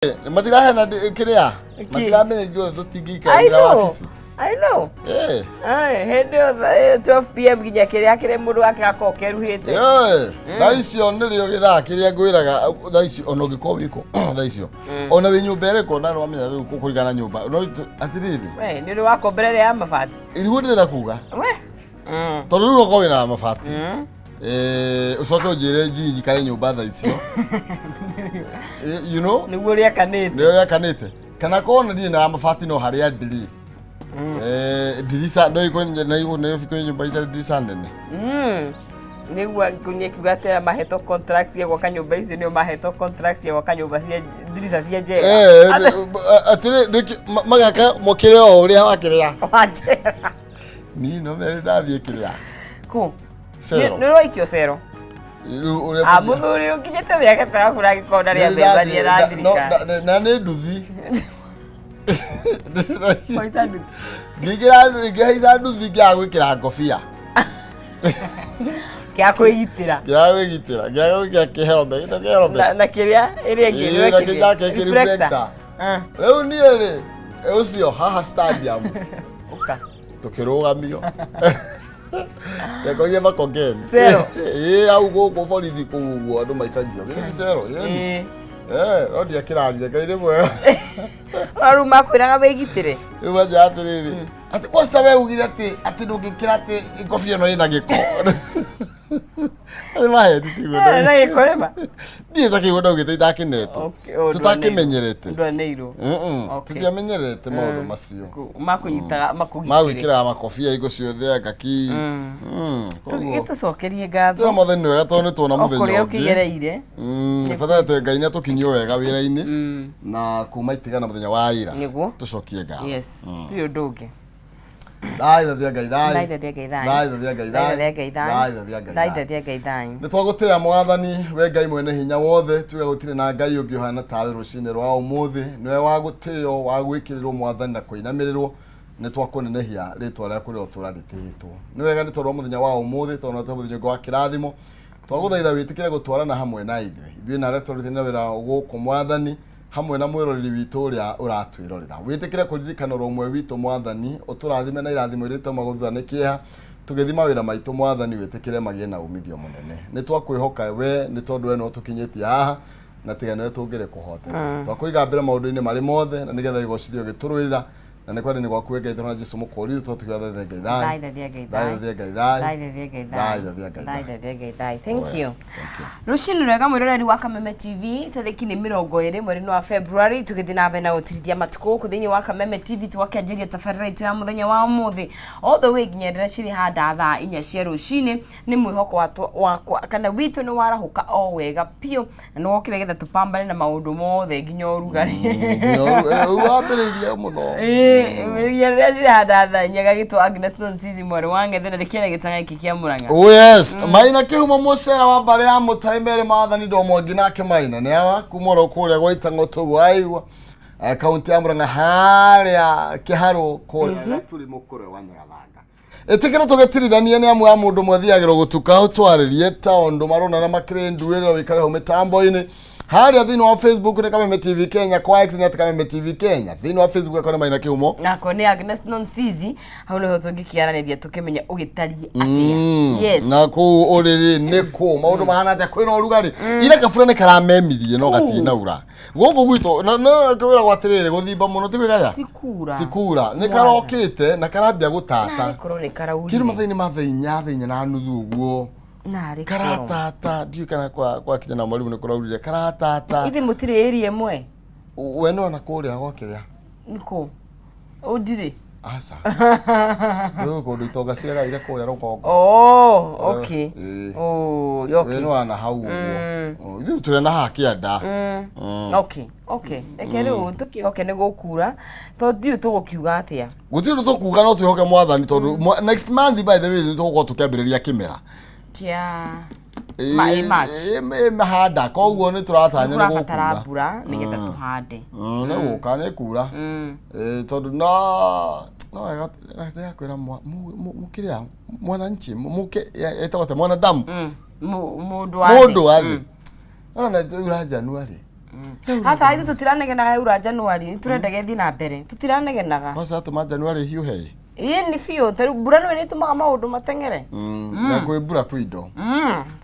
Matirahena kĩrĩa Kĩ? matiramenya ithuothe I tũtingĩikarĩra know. wabici. I know. Eh, Ai, hĩndĩ ĩyo 12 p.m. nginya kĩrĩa kĩrĩa mũndũ wake gakorwo keruhĩte. Eh, thaa icio nĩrĩo gĩthaa kĩrĩa ngwĩraga thaa icio ona ũngĩkorwo wĩkũ thaa icio ona wĩ nyũmba ĩrĩkũ na nĩwamenya rĩu kũringana na nyũmba no atĩrĩrĩ. We, nĩ ũrĩ wakombera ĩrĩa ya mabati. Nĩguo ndĩrenda kuga. We. Tondũ rĩu okorwo wĩna mabati, eh, ũcoke ũnjĩre nginya njikare nyũmba thaa icio, Eh, Nĩguo rĩakanĩte. nĩyo yakanĩte kana korwo nĩ ndirĩ na mabati no harĩa ndĩrĩ, Eh, ndirica no iko Nairobi kwĩ nyũmba itarĩ ndirica nene. Nĩguo ngũnia kiuga atĩ mahetwo contract ya gwaka nyũmba icio nĩo mahetwo contract ya gwaka nyũmba cia ndirica cia njera. Eh, atĩrĩ magaka mokĩre o ũrĩa wakĩrĩa. Wa njera. Niĩ no mere ndathiĩ kĩrĩa Kũ? Cero. Nĩ ũraikio cero. Rĩu ũrĩa Ah, mũthuri ũkinyĩte mĩaka ta yaku ũragĩkorwo na rĩa mbemba nĩ No, thirikari. na nĩ nduthi. Haica nduthi. Ngĩingĩra ngĩhaica nduthi ngĩaga gwĩkĩra ngobia. Kĩa kwĩgitĩra. Ngĩaga gwĩgitĩra, ngĩaga gwĩkĩra kĩhelmet, gĩtagwo kĩhelmet. Na kĩrĩa ĩrĩa ĩngĩ Ĩĩ, na nĩwekĩrire? kĩrĩa kĩ Reflector. reflector. Ah, Rĩu niĩ rĩ ũcio haha stadium ũka. Tũkĩrũgamio ndekorire Makongeni. Cero. Ĩĩ, hau gũkũ borithi kũu ũguo andũ maikagio gĩthiĩ cero ĩni. Eh, no ndiakĩraria, Ngai nĩ mwega. No rĩu makwĩraga wĩgitĩre. Rĩu manjĩra atĩrĩrĩ, atĩ kwanza we ugire atĩ ndũngĩkĩra atĩ ngobia ĩno ĩna gĩko. Nĩ maheni tiguo? Eh, na gĩko rĩma. Ndiĩ ta kĩguo ndaugĩte itakĩnetwo. Okay, oh, Tũtakĩmenyerete. Ndwanĩirwo. Tũtiamenyerete maũndũ macio. Makũnyitaga makũgitĩre. Magwĩkĩraga makobia hingo ciothe ngaki. Koguo Gĩtũcokerie tũra ngatho. Mwathani nĩ wega tondũ nĩ tuona O mũthenya kũrĩa ũngĩ. ũkĩgereire. Bathaĩte Ngai nĩ atũkinyio wega wĩra-inĩ na kuma itigana mũthenya wa ira. Tũcokie ngatho. Yes. Tirĩ ũndũ ũngĩ. Thaithathia Ngai thai. Thaithathia Ngai thai. Thaithathia Ngai thai. Thaithathia Ngai thai. Thaithathia Ngai thai. Thaithathia Ngai thai. Nĩ twagũtĩĩa Mwathani, we Ngai mwene hinya wothe. Tuge gũtirĩ na Ngai ũngĩ ũhana tawe rũcinĩ rwa ũmũthĩ. Nĩwe wa gũtĩo, wa gwĩkĩrĩrwo Mwathani na kũinamĩrĩrwo. Nĩ twakũnenehia rĩtwa rĩaku rĩrĩa ũtũra rĩtĩĩtwo. Nĩ wega nĩ tondũ wa mũthenya wa ũmũthĩ, tondũ nĩ mũthenya ũngĩ wa kĩrathimo. Twagũthaitha wĩtĩkĩre gũtwarana hamwe na ithuĩ. Ithuĩ na arĩa tũrutĩte wĩra gũkũ Mwathani, hamwe na mwĩroreri witũ ũrĩa ũratwĩrorera. Wĩtĩkĩre kũririkana ũrũmwe ũmwe witũ Mwathani, ũtũrathime na irathimo iria itũmaga thutha nĩ kĩeha. Tũgĩthiĩ mawĩra maitũ Mwathani, wĩtĩkĩre magĩe na umithio mũnene. Nĩ twakwĩhoka we nĩ tondũ we nĩwe ũtũkinyĩtie haha na tiga nĩwe tũngĩrĩ kũhoteka. Twakũiga mbere maũndũ-inĩ marĩ mothe na nĩgetha igocithio ũgĩtũrũĩrĩra na nĩ kwenda-inĩ gwaku we Ngai twana Jesu mũkũũri witũ tũgĩatha Ngai thai. Thaithathia Ngai thai. Thaithathia Ngai thai. Thaithathia Ngai thai. Thaithathia Ngai thai. Thaithathia Ngai thai. Thank you. Thank you. Rũcinĩ rwega mwĩroreri wa Kameme TV, tarĩki nĩ 20 mweri-inĩ wa February, tũgĩthiĩ na mbere na gũtirithia matukũ gũkũ thĩinĩ wa Kameme TV tũgakĩanjĩria tabarĩra itũ ya mũthenya wa ũmũthĩ all the way nginya rĩrĩa cirĩ handa thaa 4 cia rũcinĩ. Nĩ mwĩhoko wakwa kana witũ nĩ warahũka o wega biũ na nĩ wokire getha tũpambane na maũndũ mothe nginya ũrugarĩ. Wambĩrĩria mũno. Nginya rĩrĩa cirĩ handa thaa 4 gagĩtwo Agnes Nonsizi mwarĩ wa Ng'ethe na ndĩkĩene gĩtanga gĩkĩ kĩa Mũrang'a. Oh yes, Maina Kĩhumo mũcera wa mbarĩ ya Mũtai Mary Maathani Ndomwangi nake Maina nĩ awa kuma oro kũrĩa gwa Itang'oto ũguo aigua, kaunti ya Murang'a harĩa Kĩharũ kũrĩa Gaturi mũkũrwe wa Nyagathanga. Ĩtĩkĩra tũgĩtirithanie nĩ amu ya mũndũ ũmwe thiagĩrwo gũtuka ũtwarĩrie tondũ maronana makĩrĩ nduĩrĩro wĩkare hau mĩtambo-inĩ harĩa thĩinĩ wa Facebook nĩ Kameme TV Kenya, kwa X nĩ at Kameme TV Kenya, thĩinĩ wa Facebook akona Maina Kĩhumo. Nako nĩ Agnes Nonsizi, hau nĩho tũngĩkĩaranĩria tũkĩmenya ũgĩtariĩ atĩa. Yes. Na kũu ũrĩrĩ nĩ kũ maũndũ mahana atĩa? Kwĩna ũrugarĩ? Ira kabura nĩ karamemirie no gatinaura gũkũ gwitũ no kwĩragwo atĩrĩrĩ gũthimba mũno ti kwĩgaya. Ti kura. Ti kura nĩ karokĩte na karambia gũtata. Narĩ korwo nĩ kĩndũ karaurire. Mathaa-inĩ ma thaa 4, thaa 4:30 ũguo. Narĩ korwo. Karatata, ndiũĩ kana kwa kinya na mwarimũ nĩ kũraurire karatata. Ithe mũtirĩ area ĩmwe? We no na kũrĩa gwakĩrĩa. Nĩkũ ũndirĩ? Aca, rĩu kũndũ itonga ciagaire kũrĩa rũgongo. Oh, okay. Ĩĩ. Oh, we okay. no wana hau ũguo. Ithuĩ tũrĩ na haha kĩanda. Okay, reke rĩu tũkĩhoke nĩ gũkura tondũ ndiũĩ tũgũkiuga atĩa. Gũtirĩ ũndũ tũkuga no twĩhoke Mwathani tondũ next month, by the way, nĩ tũgũkorwo tũkĩambĩrĩria kĩmera. Kĩa ĩ March. Ĩ, mahanda, koguo nĩ tũratanya nĩ tũrabatara gũkura. mbura nĩgetha tũhande. Nĩ gũka nĩ kura. Ĩ, tondũ no no wega ndĩrakwĩra mũkĩrĩa mwananchi mũke ĩtagwo atĩa mwanadamu. Mũndũ wa thĩ. Mũndũ wa thĩ ona ura January. Aca, ithuĩ tũtiranegenaga yaura January, tũrenda gethiĩ na mbere, tũtiranegenaga. Kwanza atũma January hiũhe. Ĩĩ, nĩ biũ, tarĩu mbura nĩyo nĩ ĩtũmaga maũndũ mateng'ere. Na kwĩ mbura kwĩ indo.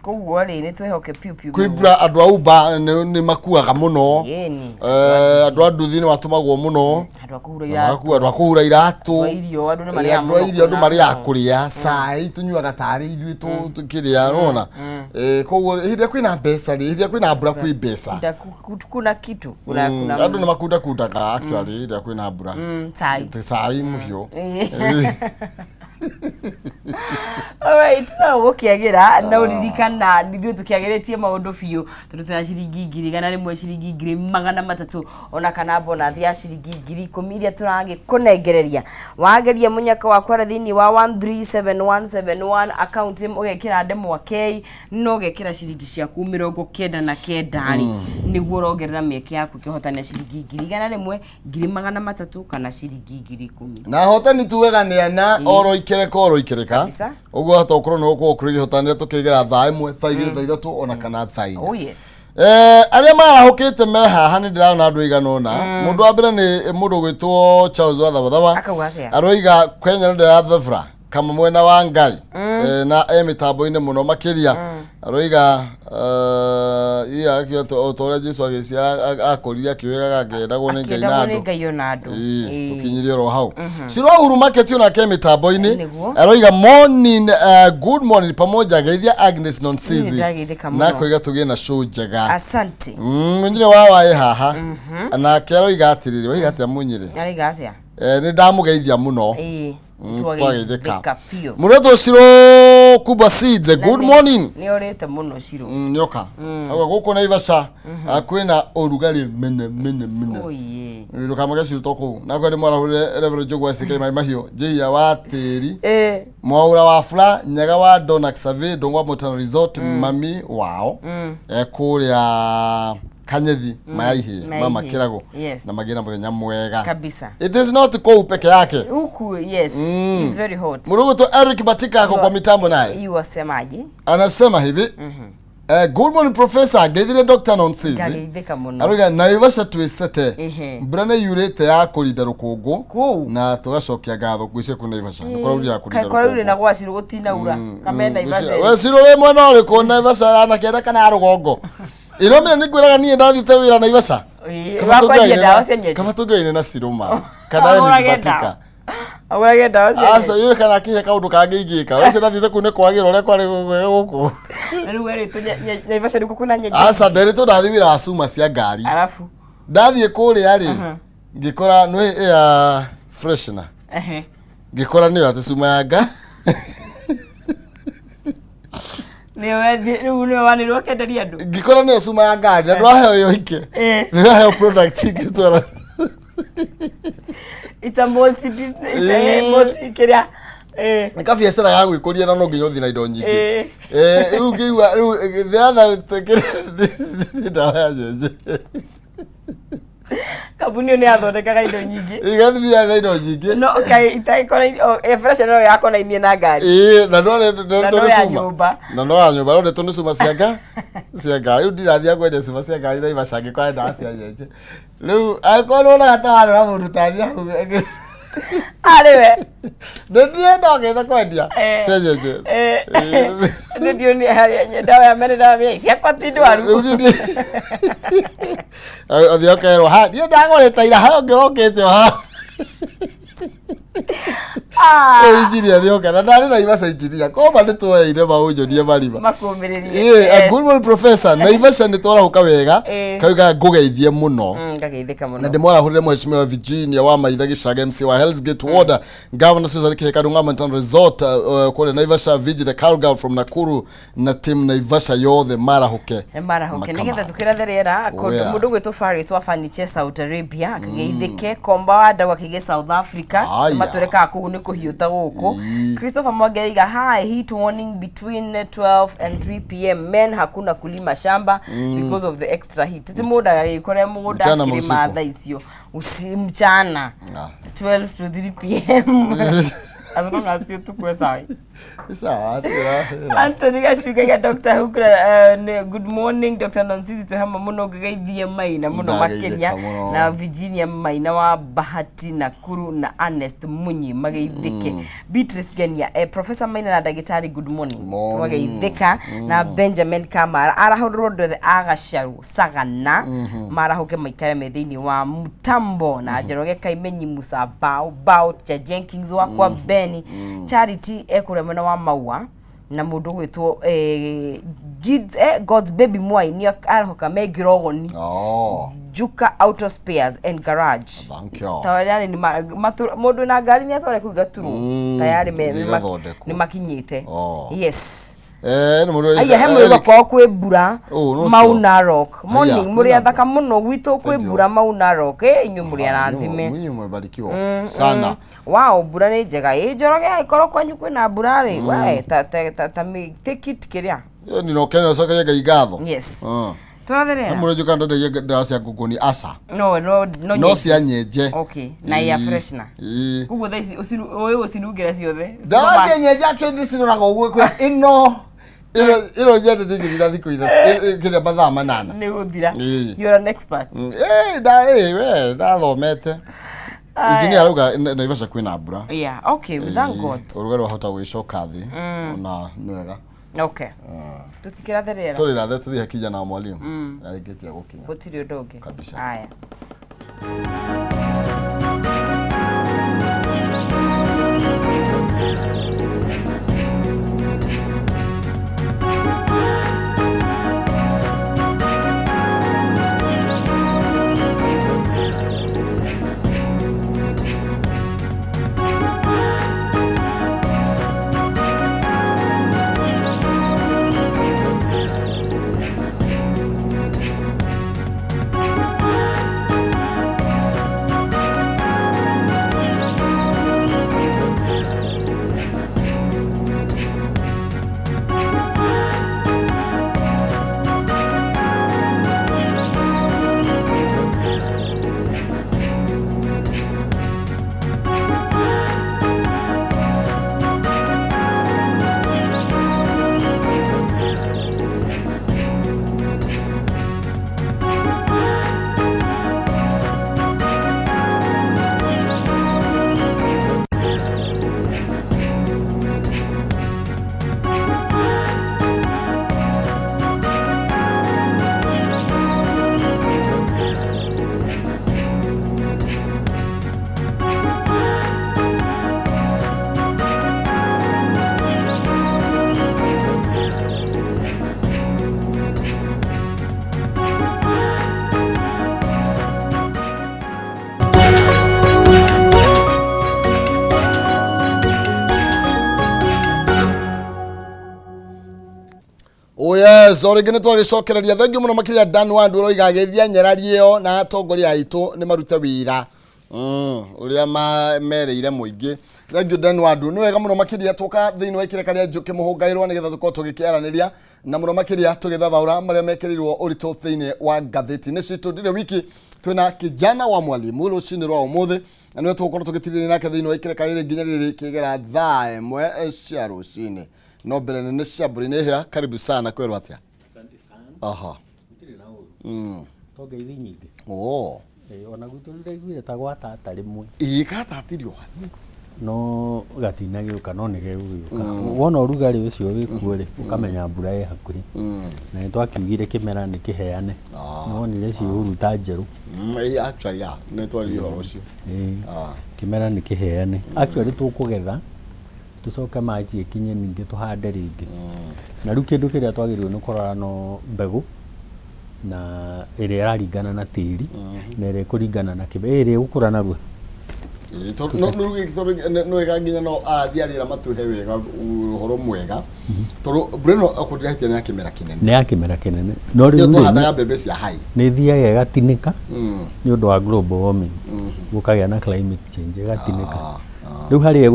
Koguo rĩ, nĩ twĩhoke piũ piũ. Kwĩ mbura andũ a Uber nĩ makuaga mũno. Ĩni. Andũ a nduthi nĩ watũmagwo mũno. Andũ a kũhura iratũ. Andũ a kũhura iratũ. Andũ a irio, andũ nĩ marĩaga Andũ a mũno irio, andũ kũna. marĩaga kũrĩa cai, tũnyuaga tarĩ ithuĩ tũkĩrĩa, nĩwona. Koguo hĩndĩ ĩrĩa kwĩna mbeca rĩ, hĩndĩ ĩrĩa kwĩna mbura kwĩ mbeca. Kuna kitu kuna kuna Andũ nĩ makundakundaga actually hĩndĩ ĩrĩa kwĩna mbura. Cai. Ti cai mũhiũ. Alright, no gũkĩagĩra na ũririkana ithuĩ tũkĩagĩrĩtie maũndũ biũ, tondũ twĩna ciringi 100,000, ciringi 300,000, ona kana bonathi ya ciringi 10,000 iria tũragĩkũnengereria. Wageria mũnyaka waku harĩa thĩinĩ wa 137171 account, ũgekĩra ndemwa K na ũgekĩra ciringi ciaku 99 rĩ, nĩguo ũrongerera mĩeke yaku ĩkĩhotania ciringi 100,000, 300,000 kana ciringi 10,000. Na hotani tugaga nĩ ana oro ikereka oro ikereka. Kabisa. Ũguo hata ũkorwo nĩ ũgũkorwo kũrĩ gĩhotanĩra tũkĩgera thaa 1, thaa 2, thaa 3 ona kana thaa 4. Oh yes. Arĩa marahũkĩte me haha nĩ ndĩrona andũ aigana ũna. Mũndũ wa mbere nĩ mũndũ ũgwĩtwo Charles wa Thabathawa. Akauga atĩa? Aroiga Kenya nĩ ndĩrathebra kama mwena wa Ngai. Na e mĩtambo-inĩ mũno makĩria. Aroiga iya akĩo o ta ũrĩa Jesu agĩciara akũrire akĩũĩgaga akĩendagwo nĩ Ngai na Akĩendagwo nĩ andũ. Ngai ona andũ. Ĩĩ, tũkinyirie oro hau. Ciro Uhuru Market onake mĩtambo-inĩ. Nĩguo. Aroiga morning, good morning pamoja, geithia Agnes Nonsizi. Niĩ ndageithĩka Na mũno. koiga tũgĩe na show njega. Asante. Mũnyire wa waĩ haha nake aroiga atĩrĩrĩ, waiga atĩa mũnyire? Araiga atĩa? Nĩ ndamũgeithia mũno. Ĩĩ. Twageithĩka. Twageithĩka biũ. Mũretwo Ciro Kuba Seeds, good morning. Nĩ orĩte mũno Ciro. Nĩoka auga gũkũ Naivasha kwĩna ũrugarĩ mene mene mene. Oye. Ndũkamage Ciro to kũu nakwa nĩ mwarahũrire Reverend Njogu wa CK Mai Mahiũ Njĩhia wa tĩri, Mwaura wa Fula Nyaga wa Donak Survey Ndungwa Mountain Resort, mami wao kũrĩa Kanyethi Mayaihĩ mama Mayaihĩ. Kĩrago. Yes. Na magĩe na mũthenya mwega. Kabisa. It is not kũu peke yake. Huku yes, it's very hot. Mũrũgũtũ Eric Batika ako kwa mitambo naye You wasemaje? Anasema hivi, good morning professor, ngeithire Dr. Nonsizi. Ngageithĩka mũno. Aroiga Naivasha twĩcete, mbura nĩ yurĩte ya kũrinda rũkũngũ Kũu. na tũgacokia ngatho ngwĩciria kũu Naivasha nĩ kũraurire ya kũrinda Kaĩ kũraurire na rũkũngũ. gwa Ciro gũtinaura. Kamena Naivasha. We Ciro wĩ mwena ũrĩkũ, Naivasha ya na kĩanda kana ya rũgongo? Ĩno nĩ ngwĩraga niĩ ndathiĩte wĩra Naivasha. Ĩĩ, Kaba wa kwendia tũngĩoine ndawa cia nyenje. Kaba tũngĩoine na Cirũma kana Agũrage Eric Batika. ndawa. Agũrage ndawa cia Aca nyenje. yule kana akĩhe kaũndũ kangĩ ingĩka ũcio ndathiĩte kũu nĩ kwagĩra ũrĩa kwarĩ gwega gũkũ. Na rĩu werĩtwo Naivasha nĩkuo kwĩna nyenje. Aca, nderĩtwo ndathiĩ wĩra wa cuma cia ngari. Arabu. Ndathiĩ kũrĩa rĩ, ngĩkora nĩ air freshener. Ngĩkora nĩyo atĩ cuma ya nga. Nĩwe wethiĩ rĩu nĩwe wanĩrwo ũkenderia andũ. Ngĩkora nĩyo cuma ya ngari na ndwaheo ĩyo ike. Ndĩraheo product ingĩtwara. It's a multi business. It's a multi kĩrĩa. Nĩ kabiacara ga gwĩkũria na no nginya ũthiĩ na indo nyingĩ. Rĩu ngĩigua rĩu the other nĩ ndawa ya nyenje. Kambuni ĩyo nĩ yathondekaga indo nyingĩ. Ĩgathiĩ na indo nyingĩ. No kaĩ itagĩkonainie, oh, air freshener no yakonainie na ngari. Ĩĩ, na no Na nĩ no ya cuma. nyũmba. Na no ya nyũmba, no nĩ nĩ cuma cia ngari. Rĩu ndirathiĩ kwendia cuma cia ngari Naivasha ngĩkora ndawa cia nyenje. Rĩu angĩkorwo nĩ wonaga ta warora mũndũ tani hau. Arĩ we. Nĩ ndiĩ ndokĩte kwendia cia nyenje. Nĩ ndionire harĩa ndawa ya mene, ndawa ya ciakwa ti ndwaru. Rĩu niĩ athiĩ akerwo ha niĩ ndagũrĩte ira ha ũngĩ ũrokĩte o haha. Ah, Injinia nĩoka na ndarĩ Naivasha injinia koma nĩ tuoeire maũnjonie marima. Makũmĩrĩrie. Ĩĩ, a good morning professor, Naivasha nĩ twarahũka wega. Kauga ngũgeithie mũno. Ngageithĩka mũno. Na ndĩmwarahũrĩre mheshimiwa Virginia wa Maitha Gĩcaga MC wa Hell's Gate Ward, Governor Susan Kihika Ndung'u Mountain Resort kũrĩa Naivasha, Viji the cowgirl from Nakuru na team Naivasha yothe marahũke. Marahoke Makama. nigetha tukirathe rĩera. Wea. Mũndũ gwĩtwo Faris wa Furniture Saudi Arabia akĩgeithĩke, Komba wa Ndau akĩgĩ South Africa. Aya. Matũrekaga kũu nĩ kũhiũta gũkũ. Christopher Mwangi aiga hi, heat warning between 12 and 3 p.m., men hakuna kulima shamba because of the extra heat. Ti mũndũ agagĩkore mũgũnda Mchana akĩrĩma mausiku? thaa icio. Mchana. Ah. 12 to 3 p.m. As long as ti ũtukũ cai. Sawa, atĩra. Anthony Gacuga Dr. Hukra, good morning Dr. Nonsizi twĩ hamwe mũno ngĩgeithie Maina mũno Ndageithĩka makĩria mũno. na Virginia Maina wa Bahati Nakuru na Ernest Munyi mageithĩke. Beatrice Genia, Professor Maina na ndagĩtarĩ good morning. Morning. Twageithĩka na Benjamin Kamara arahũrĩrwo andũ othe a Gacaru Sagana marahũke maikare me thĩinĩ wa Mutambo na Njoroge Kaimenyi Musa Bao Bao Cha Jenkins wakwa Beni Charity ekũrĩa mwena wa Maua na mũndũ ũgwĩtwo God's Baby Mwai nĩ arahoka me Ngirogoni. Oh, Juka Auto Spares and Garage. Thank you. Tayari nĩ mũndũ na ngari nĩ atware kũu gaturwo. Tayari Igathondekwo. nĩ makinyĩte. Oh. Yes. Nĩ mũndũ Aya he mũrĩ gwakorwo kwĩ mbura. Oh, no Mau cio. Narok. Morning Aya, mũrĩ kwĩna athaka mũno gwitũ kwĩ Thank you. mbura Mau Narok. Inyuĩ mũrĩ arathime. Mwinyi mwebarikiwa sana. Wow, mbura nĩ njega. Ĩ Njoroge angĩkorwo kwanyu kwĩna mbura rĩ, we ta ta ta ta take it kĩrĩa. Ĩyo nĩ no cokeria Ngai ngatho. Yes. Ah. Tũratherera. Mũrĩ njuka ndendagia ndawa cia ngũngũni aca. No no no. No cia nyenje. Okay, na air freshener. Ĩĩ. Koguo thaa ici ũĩ ũcinungĩra ciothe. Ndawa cia nyenje actually ndicinoraga ũguo kwĩ ĩno ĩno ĩno nyendete ingĩthira thikũ ithatũ kĩrĩa mathaa 8. Nĩ gũthira. Ĩĩ. You're an expert. Ĩĩ we ndathomete. Engineer arauga Naivasha kwĩna mbura. Yeah, okay, we thank God. Ũrugarĩ wahota gwĩcoka thĩ ona nĩ wega. Okay. Tũtikĩratherera. Tũrĩ rathe tũthiĩ he kijana wa mwalimu. Arĩkĩtie gũkinya. Gũtirĩ ũndũ ũngĩ. Kabisa. Haya. Oh yes, o rĩngĩ nĩ twagĩcokereria thengiũ mũno makĩria Dan Wandu ũroiga agĩthia nyerari ĩyo na atongoria aitũ nĩ marute wĩra ũrĩa merĩire mũingĩ. Thengiũ Dan Wandu, nĩ wega mũno makĩria twoka thĩinĩ wa ikĩreka rĩa Njũkĩ Mũhũngairwo nĩgetha tũkorwo tũgĩkĩaranĩria na mũno makĩria tũgĩthathaũra marĩa mekĩrĩirwo ũritũ thĩinĩ wa ngathĩti-inĩ citũ. Ndirĩ wiki twĩna kijana wa mwalimu rũcinĩ rwa ũmũthĩ na nĩwe tũgũkorwo tũgĩtirĩrĩria nake thĩinĩ wa ikĩreka rĩrĩ nginya rĩrĩ kĩgera thaa 1 cia rũcinĩ. No mbere nene cia mbũri nĩ hĩa, karibu sana kwĩrwo atĩa? Asante sana. Aha. Gũtirĩ na ũru. To ngeithi nyingĩ. Oh. Ona gwitũ nĩndaiguire ta gwatata rĩmwe. Ĩĩ karatatirio hanini. No gatinagĩũka no nĩ gegũgĩũka. Wona ũrugarĩ ũcio wĩkuo rĩ, ũkamenya mbura ĩ hakuhĩ. Na nĩ twakiugire kĩmera nĩ kĩheane. Nĩwonire ciĩhuruta njerũ. Ĩĩ actually yeah, nĩ twaririe ũhoro ũcio. Kĩmera nĩ kĩheane. Actually tũkũgetha tũcoke Machi ĩkinye ningĩ tũhande rĩngĩ. Na rĩu kĩndũ kĩrĩa twagĩrĩirwo nĩ kũrora no mbegũ na ĩrĩa ĩraringana na tĩri na ĩrĩa ĩkũringana na kĩmera, ĩrĩa ĩgũkũra narua. Tondũ nĩ wega nginya no arathiĩ arĩra matũhe wega ũhoro mwega tondũ mbura ĩno okorwo ndirahĩtia nĩ ya kĩmera kĩnene. Nĩ ya kĩmera kĩnene. No rĩu Nĩyo rĩ, tũhandaga mbembe cia hai. nĩ ĩthiaga ĩgatinĩka nĩ ũndũ wa global warming. Gũkagĩa na climate change ĩgatinĩka. Rĩu harĩa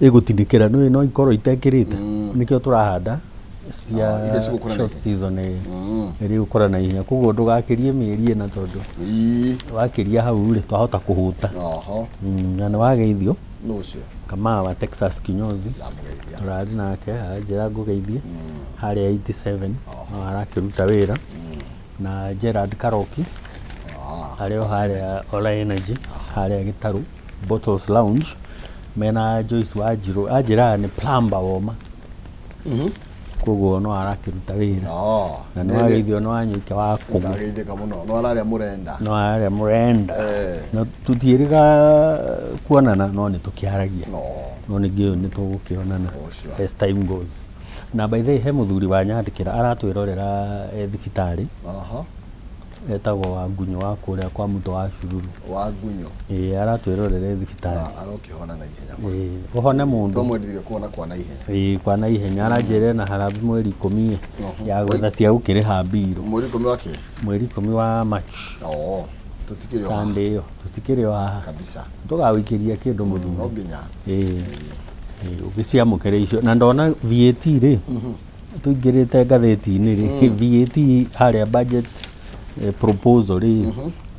ĩgũtinĩkĩra nĩ no ikorwo itekĩrĩte. Nĩkĩo tũrahanda cia Iria cigũkũra na short ihenya. season ĩrĩa ĩgũkũra na ihenya. Koguo ndũgakĩrie mĩeri 4 tondũ wakĩria hau rĩ twahota kũhũta. Oho. Na nĩ wageithio. Nũ ũcio? Kamaa wa Texas kinyozi. Ndamũgeithia. Tũrarĩ nake aranjĩra ngũgeithie harĩa 87 no arakĩruta wĩra na Gerard Karoki arĩ o harĩa Ola Energy harĩa Gĩtarũ Bottles Lounge mena Joyce Wanjirũ anjĩraga nĩ plumber woma koguo no arakĩruta wĩra Oh, na nĩ wageithio nĩ wanyuike wa kũgũ Ndageithĩka mũno. No ararĩa mũrenda. no arĩa mũrenda Eh. na tũtiĩrĩga kuonana no nĩ tũkĩaragia No. no ningĩ ũyũ nĩ tũgũkĩonana Oh, sure. as time goes. Na by the way he mũthuri wanyandĩkĩra aratwĩrorera e thibitarĩ Aha. etagwo Wangunyũ wa kũrĩa kwa Mũtũ wa Cururu. Wa ngunyo. Ĩĩ aratwĩrorera e thibitarĩ. Arokĩhona na ihenya. Ĩĩ ũhone mũndũ. Twamwendithirie kuona kwa na ihenya. Ĩĩ kwa na ihenya aranjĩra ena harambee mweri ikũmi ya gwetha cia gũkĩrĩha mbirũ. Mweri 10 wa kĩ? Mweri 10 wa March. Oh, tũtikĩrĩ o haha. Sunday ĩyo tũtikĩrĩ o haha. Kabisa. Tũgagũikĩria kĩndũ mũthuri. No nginya. Ĩĩ. Ĩĩ, ũgĩciamũkĩra icio na ndona VAT rĩ tũingĩrĩte ngathĩti-inĩ rĩ VAT harĩa budget proposal rĩ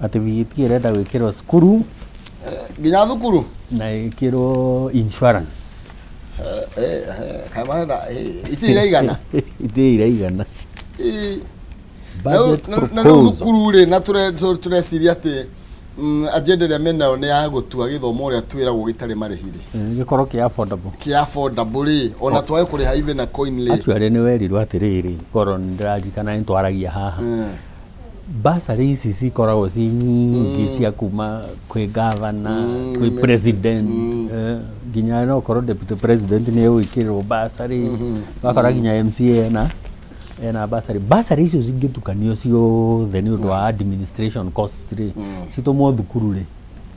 atĩ VAT ĩrenda gwĩkĩrwo cukuru Nginya thukuru. Na ĩkĩrwo insurance. Kaĩ marenda itirĩ iraigana. Itirĩ iraigana. Ĩ, Budget na rĩu proposal. Thukuru rĩ na tũreciria atĩ agenda ĩrĩa menayo nĩ ya gũtua gĩthomo ũrĩa twĩragwo gĩtarĩ marĩhi rĩ. Gĩkorwo kĩ affordable. Kĩ affordable rĩ ona twage kũrĩha even na coin rĩ. Actually nĩ werirwo atĩrĩrĩ korwo nĩ ndĩraririkana nĩ twaragia haha basarĩ ici cikoragwo ci nyingĩ cia kuma kwĩ gavana, kwĩ president, nginya no korwo deputy president nĩ egwĩkĩrĩrwo basarĩ, wakora nginya MCA ena basarĩ. Icio cingĩtukanio ciothe nĩ ũndũ wa administration cost rĩ citũmwo thukuru rĩ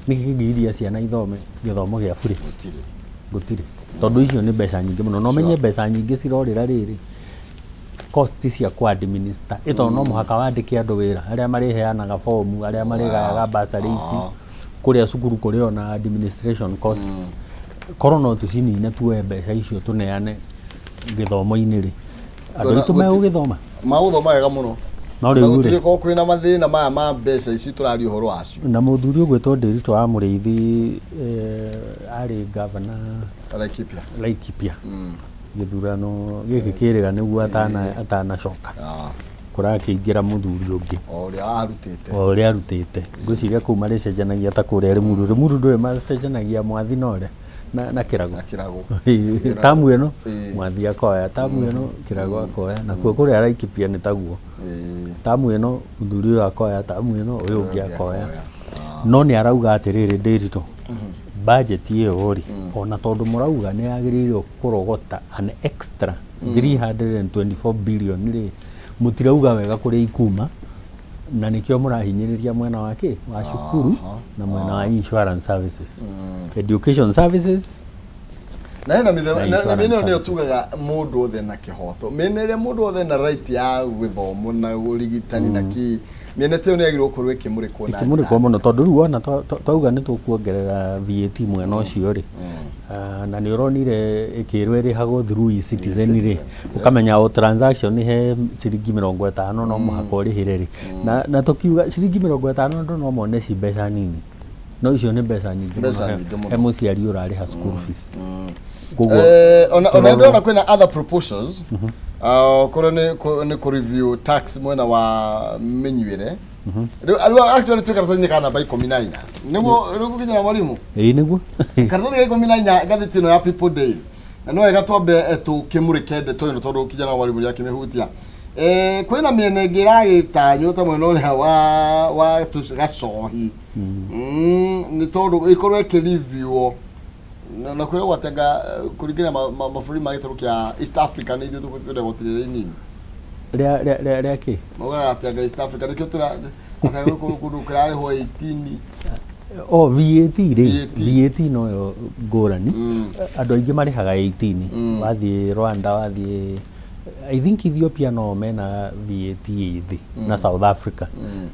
nĩkĩ kĩngĩgiria ciana ithome gĩthomo gĩa bure? Gũtirĩ. Gũtirĩ, tondũ icio nĩ mbeca nyingĩ mũno na ũmenye mbeca nyingĩ cirorĩra rĩrĩ cost cia ku administer ĩ tondũ no mũhaka wandĩke andũ wĩra arĩa marĩheanaga fomu, arĩa marĩgayaga basarĩ ici kũrĩa cukuru kũrĩ ona administration costs. Korwo no tũcinine tuoe mbeca icio tũneane gĩthomo-inĩ rĩ andũ aitũ megũgĩthoma. Magũthoma wega mũno. No Na rĩu rĩ gũtigĩkorwo kwĩna mathĩna maya ma mbeca ici tũraria ũhoro wacio. Na mũthuri ũgwĩtwo Ndĩritũ wa Mũrĩithi arĩ gavana Laikipia. Laikipia gĩthurano gĩkĩ kĩrĩga nĩguo atanacoka kũrakĩingĩra mũthuri ũngĩ. O ũrĩa arutĩte. O ũrĩa arutĩte ngwĩciria kũu marĩcenjanagia ta kũrĩa Rĩmuru. Rĩmuru ndũĩ macenjanagia mwathi na ũrĩa na kĩrago. Na kĩrago. Tamu ĩno mwathi akoya tamu ĩno, kĩrago akoya, nakuo kũrĩa Laikipia nĩ taguo. Tamu ĩno mũthuri ũyũ akoya, tamu ĩno ũyũ ũngĩ akoya. No nĩ arauga atĩrĩrĩ Ndĩritũ, budget ĩyo rĩ ona tondũ mũrauga nĩ yagĩrĩirwo kũrogota an extra 324 billion rĩ mũtirauga wega kũrĩa ikuma na nĩkĩo mũrahinyĩrĩria mwena wa kĩ wa cukuru na mwena wa insurance services, education services. Na hena mĩthemba Na na insurance mĩena ĩyo nĩyo services. tugaga mũndũ othe na kĩhoto mĩena ĩrĩa mũndũ othe na right ya gĩthomo na ũrigitani na kĩ mĩena ta ĩyo nĩ yagĩrĩirwo gũkorwo ĩkĩmũrĩkwo na Ĩkĩmũrĩkwo njĩra mũno tondũ rĩu wona twauga nĩ tũkuongerera VAT mwena ũcio rĩ na nĩ ũronire ĩkĩrwo ĩrĩhagwo through e-Citizen rĩ E-Citizen, yes. Ũkamenya o transaction he ciringi 50 no mũhaka ũrĩhĩre rĩ na tũkiuga ciringi 50 andũ no mone ci mbeca nini no icio nĩ mbeca nyingĩ Mbeca mũno nyingĩ mũno. He mũciari ũrarĩha school fees. Koguo Ona tũrorwo- ndona kwĩna other proposals. Korwo nĩ kũ review tax mwena wa mĩnyuĩre rĩu actually twĩ karatathi-inĩ ka namba 14 nĩguo rĩu gũkinyĩra mwarimu. Ĩĩ nĩguo. Karatathi ga 14 ngathĩti ĩno ya People Daily na no wega twambe tũkĩmũrĩke ndeto ĩno tondũ kijana wa mwarimu nĩakĩmĩhutia. Kwĩna mĩena ĩngĩ ĩragĩtanywo ta mwena ũrĩa wa gacohi nĩ tondũ ĩkorwo ĩkĩreviewo na kwĩragwo atĩ anga kũringana mabũrũri ma gĩtarũ kĩa East Africa nĩ ithuĩ tũkwenda igoti rĩrĩa inini. Rĩa kĩ? Maugaga atĩ anga East Africa nĩkĩo tũra atĩ kũndũ kũrarĩhwo 18. Oh, VAT rĩ VAT. VAT noyo ngũrani. Andũ aingĩ marĩhaga 18. Wathiĩ Rwanda, wathiĩ I think Ethiopia no mena VAT ĩ thĩ na South Africa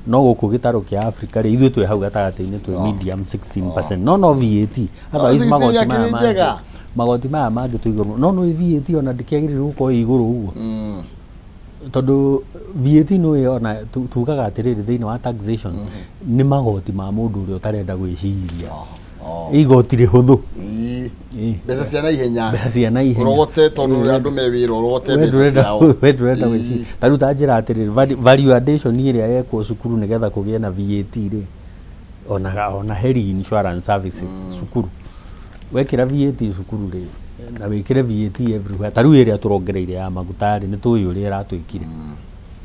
no gũkũ gĩtarũ kĩa Africa rĩ ithuĩ twĩ hau gatagatĩ-inĩ twĩ medium 16% no VAT otherwise 16 magoti yakĩrĩ maya mangĩ njega. Magoti maya mangĩ twĩ igũrũ no VAT ona ndĩkĩagĩrĩirwo gũkorwo ĩ igũrũ ũguo tondũ VAT nĩ ona tugaga atĩrĩrĩ thĩinĩ wa taxation nĩ magoti ma mũndũ ũrĩa ũtarenda gwĩciria. Igoti rĩhũthũ. Mbeca cia naihenya. Mbeca cia naihenya. Ũrogote tondũ Ĩĩ. andũ me wĩra ũrogote We mbeca ndũrenda ciao. we ndũrenda Ĩĩ. gwĩciria ta rĩu ta njĩra atĩrĩrĩ value addition ĩrĩa yekwo cukuru nĩgetha kũgĩe na VAT rĩ ona heri insurance services cukuru wekĩra VAT cukuru rĩ na wĩkĩre VAT everywhere ta rĩu ĩrĩa tũrongereire ya maguta rĩ nĩ tũĩ ũrĩa ĩratwĩkire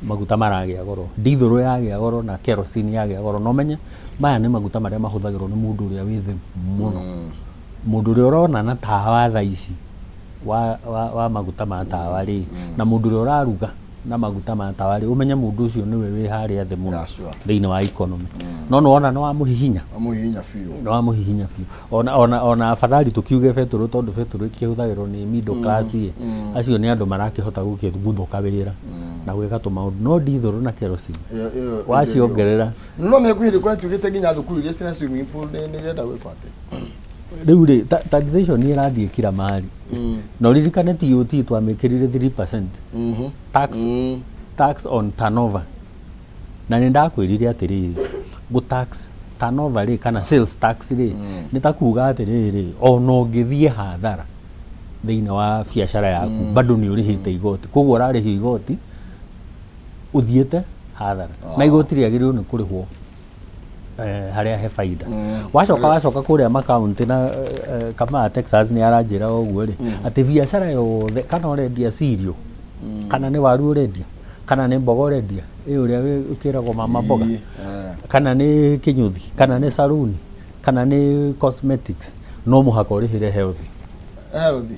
maguta maragĩa goro ndithũrũ yagĩa goro na kerosene yagĩa goro na ũmenye maya nĩ maguta marĩa mahũthagĩrwo nĩ mũndũ ũrĩa wĩ thĩ mũno mũndũ ũrĩa ũrona na tawa thaa ici wa maguta ma tawa rĩ na mũndũ ũrĩa ũraruga na maguta ma tawa rĩ ũmenye mũndũ ũcio nĩwe wĩ harĩa thĩ mũno Yeah, sure. thĩinĩ wa economy no nĩwona nĩ wamũhihinya Amũhihinya biũ. nĩ wamũhihinya biũ ona afadhali tũkiuge betũrũ tondũ betũrũ ĩkĩhũthagĩrwo nĩ middle class ĩ acio nĩ andũ marakĩhota gũkĩguthũka wĩra na gwĩka tũmaũndũ no ndithũrũ na kerosene Ĩyo- waciongerera No mekuhĩrĩ kwa tuĩkĩte nginya thukuru iria cina swimming pool nĩ irenda gwĩkwo atĩ. Rĩu rĩ taxation ĩrathiĩ kila mahali na ũririkane TOT twamĩkĩrire 3% tax tax on turnover na nĩ ndakwĩrire atĩrĩrĩ gũ tax turnover rĩ kana sales tax rĩ nĩ ta kuga atĩrĩrĩ ona ũngĩthiĩ hathara thĩinĩ wa biacara yaku bado nĩ ũrĩhĩte igoti koguo ũrarĩhio igoti ũthiĩte hathara na igoti rĩagĩrĩirwo nĩ kũrĩhwo harĩa he baida wacoka kũrĩa makaunti na kama Texas nĩ aranjĩra ũguo rĩ atĩ biacara yothe kana ũrendia cereal kana nĩ waru ũrendia kana nĩ mboga ũrendia ĩ ũrĩa ũkĩragwo mama mboga Ĩĩ, kana nĩ kĩnyũthi kana nĩ saruni kana nĩ cosmetics no mũhaka ũrĩhĩre health. Health.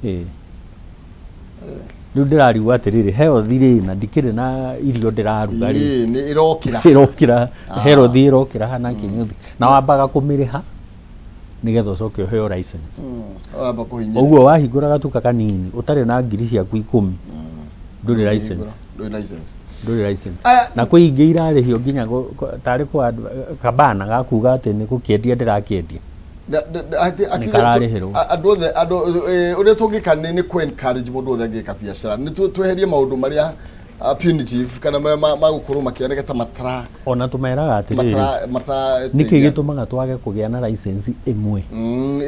Ĩĩ rĩu ndĩrarigwo atĩrĩrĩ health rĩ na ndikĩrĩ na irio ndĩraruga rĩ Ĩĩ, nĩ ĩrokĩra. Ĩrokĩra health ĩrokĩra hana kĩnyũthi na wambaga kũmĩrĩha nĩgetha ũcoke ũheo license. Wamba kũhinyĩrĩria. Ũguo wahingũra gatuka kanini ũtarĩ na ngiri ciaku 10 ndũrĩ license. Ndũrĩ license. Ndũrĩ license. Aya. Na kwĩ ingĩ irarĩhio nginya tarĩ kwa kabana gakuga atĩ nĩ gũkĩendia ndĩrakĩendia. Nĩ kararĩhĩrwo. Andũ othe andũ ũrĩa tũngĩka nĩ kũ encourage mũndũ wothe angĩka biacara nĩ tweherie maũndũ marĩa punitive kana marĩa magũkorwo makĩoneka ta matara Ona tũmeraga atĩrĩrĩ matara matara nĩkĩ gĩtũmaga twage kũgĩa na license ĩmwe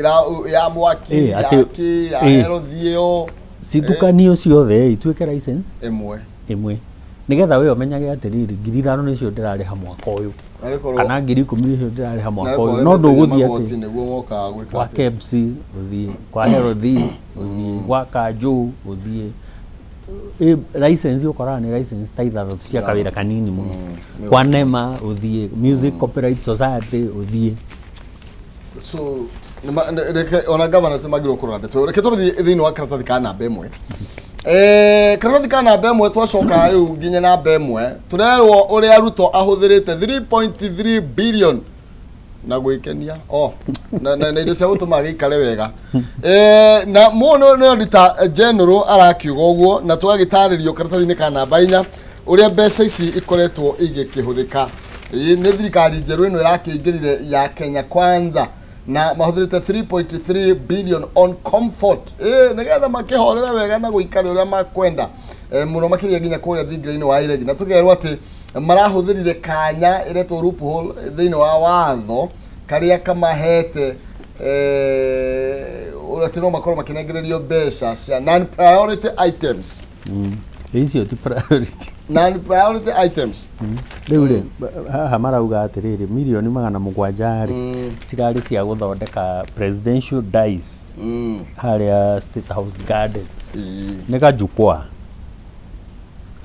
Ĩra ya mwaki Ĩ, ya kĩ ya health ĩyo citukanio ciothe ituĩke license ĩmwe ĩmwe nĩgetha we ũmenyage atĩrĩrĩ 5,000 nĩcio ndĩrarĩha mwaka ũyũ Narĩkorwo kana 10,000 nĩcio ndĩrarĩha mwaka narĩkorwo ũyũ no ndũgũthiĩ magoti atĩ nĩguo mokaga gwĩka kwa atĩ. KEBS ũthiĩ kwa health ũthiĩ gwa kanjũ ũthiĩ license ũkoraga nĩ license ta ithathatũ cia kawĩra kanini mũno kwa NEMA ũthiĩ Music Copyright Society ũthiĩ So reke ona governors magirwo kũrora ndeto ĩyo. Reke tũthiĩ thĩinĩ wa karatathi ka namba ĩmwe karatathi ka namba ĩmwe twacoka rĩu nginya namba ĩmwe tũrerwo ũrĩa Ruto ahũthĩrĩte 3.3 billion na gwĩkenia o na indo cia gũtũma gĩikare wega na mũno nĩ auditor general arakiuga ũguo na tũgagĩtarĩrio karatathi-inĩ ka namba 4 ũrĩa mbeca ici ikoretwo igĩkĩhũthĩka. Ĩĩ, nĩ thirikari njerũ ĩno ĩrakĩingĩrire ya Kenya Kwanza na mahũthĩrĩte 3.3 billion on comfort nĩgetha makĩhorere wega na gũikara ũrĩa makwenda mũno makĩria nginya kũrĩa thingira-inĩ wa iregi na tũkerwo atĩ marahũthĩrire kanya ĩretwo loophole thĩinĩ wa watho karĩa kamahete ũrĩa atĩ no makorwo makĩnengererio mbeca cia non priority items. Icio ti priority. Non priority items. Rĩu rĩ haha marauga atĩrĩrĩ mirioni 700 rĩ cirarĩ cia gũthondeka presidential dais harĩa State House Gardens nĩ kajukwaa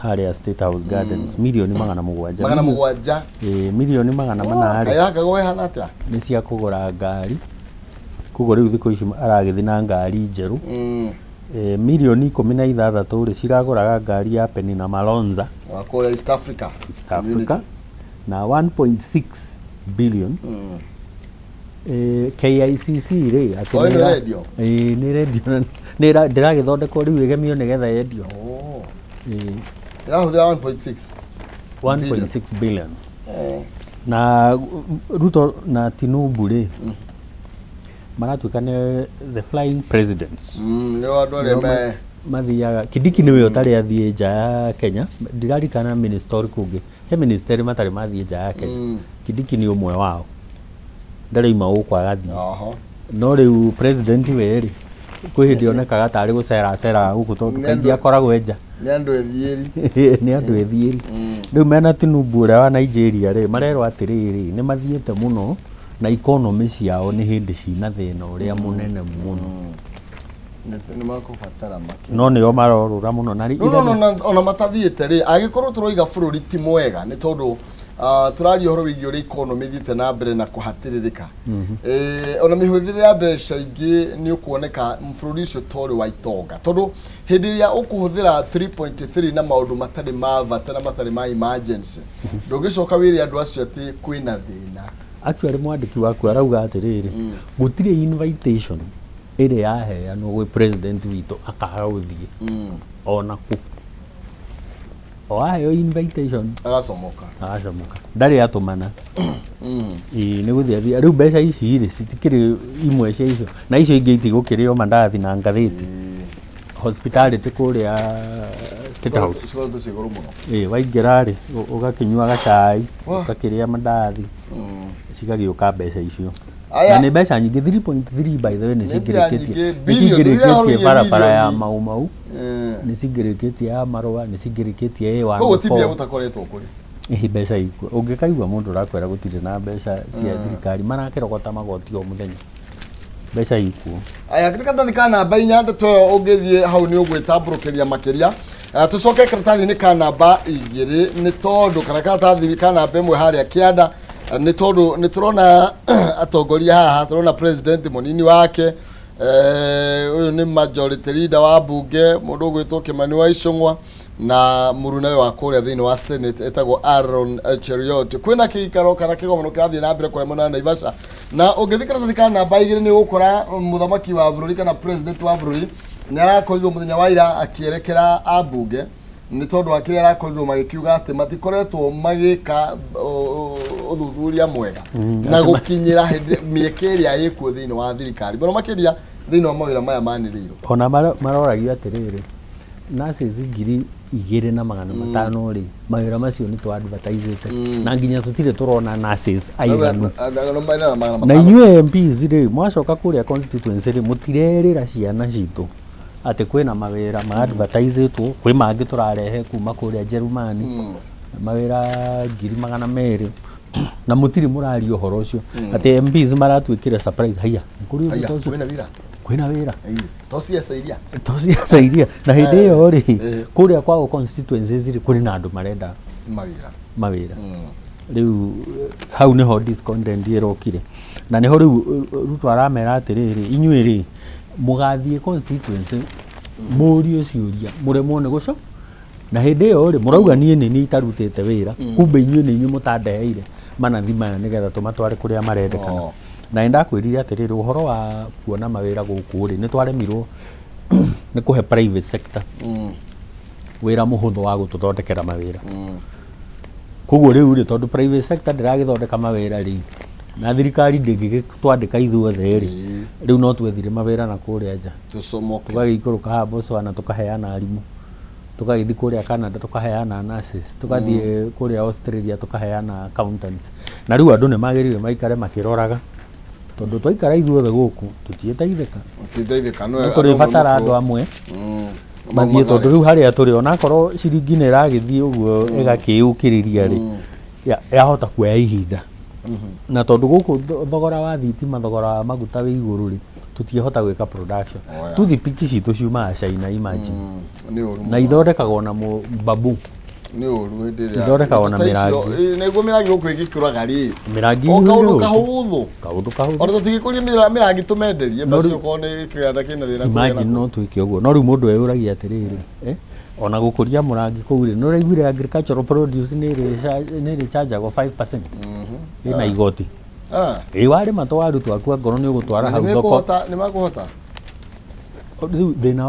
harĩa State House Gardens mirioni 700. 700. Ĩĩ, mirioni 400 rĩ Kaĩ gaka gwehana atĩa? Nĩ cia kũgũra ngari koguo rĩu thikũ ici aragĩthiĩ na ngari njerũ. Mirioni 16 rĩ ciragũraga ngari ya Penina Malonza Wa kũrĩa East Africa East Community. Africa na 1.6 billion KICC rĩ atĩ Oh, ĩno nĩ ĩra- rendio? Ĩĩ, nĩ rendio na nĩ ndĩragĩthondekwo rĩu ĩgemio nĩgetha yendio. Oh. Ĩĩ, Ĩrahũthĩra 1.6 1.6 billion na Ruto na Tinubu rĩ maratuĩka nĩ the flying presidents. Nĩo andũ arĩa me Mathiaga Kindiki nĩwe ũtarĩ athiĩ nja ya Kenya ndirarikana minister ũrĩkũ ũngĩ he minister matarĩ mathiĩ nja ya Kenya. Kindiki nĩ ũmwe wao ndaraima gũkũ agathiĩ. Oho. No rĩu president we rĩ, kwĩ hĩndĩ onekaga tarĩ gũcera aceraga gũkũ tondũ Nĩ kaingĩ andũ- akoragwo enja. Nĩ andũ ethiĩri. Nĩ andũ ethiĩri. Rĩu mena Tinubu ũrĩa wa Nigeria rĩ, marerwo atĩrĩrĩ, nĩ mathiĩte mũno na economy ciao nĩ hĩndĩ cina thĩna ũrĩa mũnene mũno. Nĩ makũbatara makĩria. No nĩo marorũra mũno na No, no, no, na- ona matathiĩte rĩ, angĩkorwo tũroiga bũrũri ti mwega nĩ tondũ tũraria ũhoro wĩgiĩ ũrĩa economy ĩthiĩte na mbere na kũhatĩrĩrĩka. Ona mĩhũthĩre ya mbeca ingĩ nĩ ũkuoneka bũrũri ũcio torĩ wa itonga, tondũ hĩndĩ ĩrĩa ũkũhũthĩra 3.3 na maũndũ matarĩ ma bata na matarĩ ma emergency, ndũngĩcoka wĩre andũ acio atĩ kwĩna thĩna. Actually mwandĩki waku arauga atĩrĩrĩ, gũtirĩ invitation ĩrĩ yaheanwo gwĩ president witũ akaga gũthiĩ ona kũ. O aheo invitation agacomoka, agacomoka, ndarĩ atũmana. Ĩĩ, nĩ gũthiĩ athiĩ. Rĩu mbeca ici rĩ, citikĩrĩ imwe cia icio na icio ingĩ itigũkĩrĩo mandathi na ngathĩti hospitality kũrĩa State House. Cikoretwo ciĩ goro mũno. Ĩĩ, waingĩra rĩ, ũgakĩnyua gacai, Wah. ũgakĩrĩa mandathi, cigagĩũka mbeca icio. Aya. Na nĩ mbeca nyingĩ, 3.3 by the way, nĩ Nĩ mbia cingĩrĩkĩtie nyingĩ, nĩ billion, cingĩrĩkĩtie iria barabara ya bilioni. Mau Mau, nĩ cingĩrĩkĩtie ya Marũa, nĩ cingĩrĩkĩtie A1. Koguo ti mbia gũtakoretwo kũrĩ. Ĩhĩ, mbeca ikuo. Ũngĩkaigua mũndũ ũrakwĩra gũtirĩ na mbeca cia thirikari, marakĩrogota magoti o mũthenya, mbeca ikuo. Aya, nĩ karatathi ka namba 4, ndeto ĩyo ũngĩthiĩ hau nĩ ũgwĩtambũrũkĩria makĩria. Tũcoke karatathi-inĩ ka namba 2, nĩ tondũ kana karatathi ka namba 1 harĩa kĩanda, nĩ tondũ nĩ tũrona atongoria haha, tũrona president mũnini wake, ũyũ nĩ majority leader wa bunge, mũndũ ũgwĩtwo Kimani wa Ichung'wa, na mũrunawe wa kũrĩa thĩinĩ wa Senate etagwo Aaron Cheruiyot. Kwĩna kĩikaro kana kĩgomano kĩrathiĩ na mbere kũrĩa mwena wa Naivasha, na ũngĩthiĩ karatathi ka namba 2 nĩ ũgũkora mũthamaki wa bũrũri kana president wa bũrũri nĩ arakorirwo mũthenya wa ira akĩerekera ambunge nĩ tondũ wa kĩrĩa arakorirwo magĩkiuga atĩ matikoretwo magĩka ũthuthuria mwega na gũkinyĩra hĩndĩ mĩeke ĩrĩa ĩkuo thĩinĩ wa thirikari, mũno makĩria thĩinĩ wa mawĩra maya manĩrĩirwo. Ona maroragio atĩrĩrĩ, nurses 2500 rĩ, mawĩra macio nĩ tũ advertisete na nginya tũtirĩ tũrona nurses aiganu. Na inyuĩ MPs rĩ, mwacoka kũrĩa constituency rĩ, mũtirerĩra ciana citũ atĩ kwĩna mawĩra ma advertisetwo, kwĩ mangĩ tũrarehe kuma kũrĩa Jerumani, mawĩra 200,000, na mũtirĩ mũraria ũhoro ũcio, atĩ MPs maratuĩkire surprise, haiya, nĩ kũrĩ ũndũ ta ũcio? Kwĩna wĩra. Kwĩna wĩra. To ciaca iria. To ciaca iria, na hĩndĩ ĩyo rĩ, kũrĩa kwao constituencies rĩ, kũrĩ na andũ marenda mawĩra. Mawĩra. Rĩu hau nĩho discontent ĩrokire, na nĩho rĩu Ruto aramera atĩrĩrĩ, inyuĩ rĩ, mũgathiĩ constituency mũrio ciũria mũremwo nĩ gũco, na hĩndĩ ĩyo rĩ, mũrauga niĩ nĩ niĩ itarutĩte wĩra, kumbe inyuĩ nĩ inyuĩ mũtandeheire manathi maya nĩgetha tũmatware kũrĩa marendekana. Oh. Na nĩndakwĩrire atĩrĩrĩ, ũhoro wa kuona mawĩra gũkũ rĩ, nĩ twaremirwo nĩ kũhe private sector wĩra mũhũthũ wa gũtũthondekera mawĩra. Koguo rĩu rĩ, tondũ private sector ndĩragĩthondeka mawĩra rĩ, na thirikari ndĩngĩgĩtwandĩka ithuothe rĩ, rĩu no twethire mawĩra na kũrĩa nja. Tũcomoke. Tũgagĩikũrũka haha Botswana tũkaheana arimũ, tũgagĩthiĩ kũrĩa Canada tũkaheana nurses, tũgathiĩ kũrĩa Australia tũkaheana accountants. Na rĩu andũ nĩ magĩrĩire maikare makĩroraga, tondũ twaikara ithuothe gũkũ tũtiĩteithĩka. Tũtiĩteithĩka. Nĩ tũrĩbatara andũ amwe mathiĩ, tondũ rĩu harĩa tũrĩ, onakorwo ciringi nĩ ĩragĩthiĩ ũguo ĩgakĩyũkĩrĩria rĩ, yahota kuoya ihinda, na tondũ gũkũ thogora wa thitima, thogora wa maguta wĩ igũrũ rĩ, tũtiĩhota gwĩka production. Oh, yeah. Toothpick citũ ciumaga China, imagine. Nĩ ũru. Na ithondekagwo na bamboo. Nĩ ũru hĩndĩ ĩrĩa Ithondekagwo na indo ta icio, mĩrangi. Nĩguo mĩrangi gũkũ ĩgĩkũraga rĩ, Mĩrangi o kaũndũ ĩihũire gũkũ. kahũthũ. Kaũndũ kahũthũ. Ona tũtingĩkũria mĩrangi tũmenderie No basi, okorwo nĩ kĩganda kĩna thĩna kũrĩa na Imagine, no twĩke ũguo. No rĩu mũndũ eyũragia atĩrĩrĩ, ona gũkũria mũrangi kũu rĩ, nĩ ũraiguire agricultural produce nĩ ĩrĩ chargeagwo 5%, ĩna igoti. Ĩ warĩma tũwaru twaku, angorwo nĩ ũgũtwara Na hau nĩ thoko. mekũhota, nĩ makũhota. Rĩu thĩna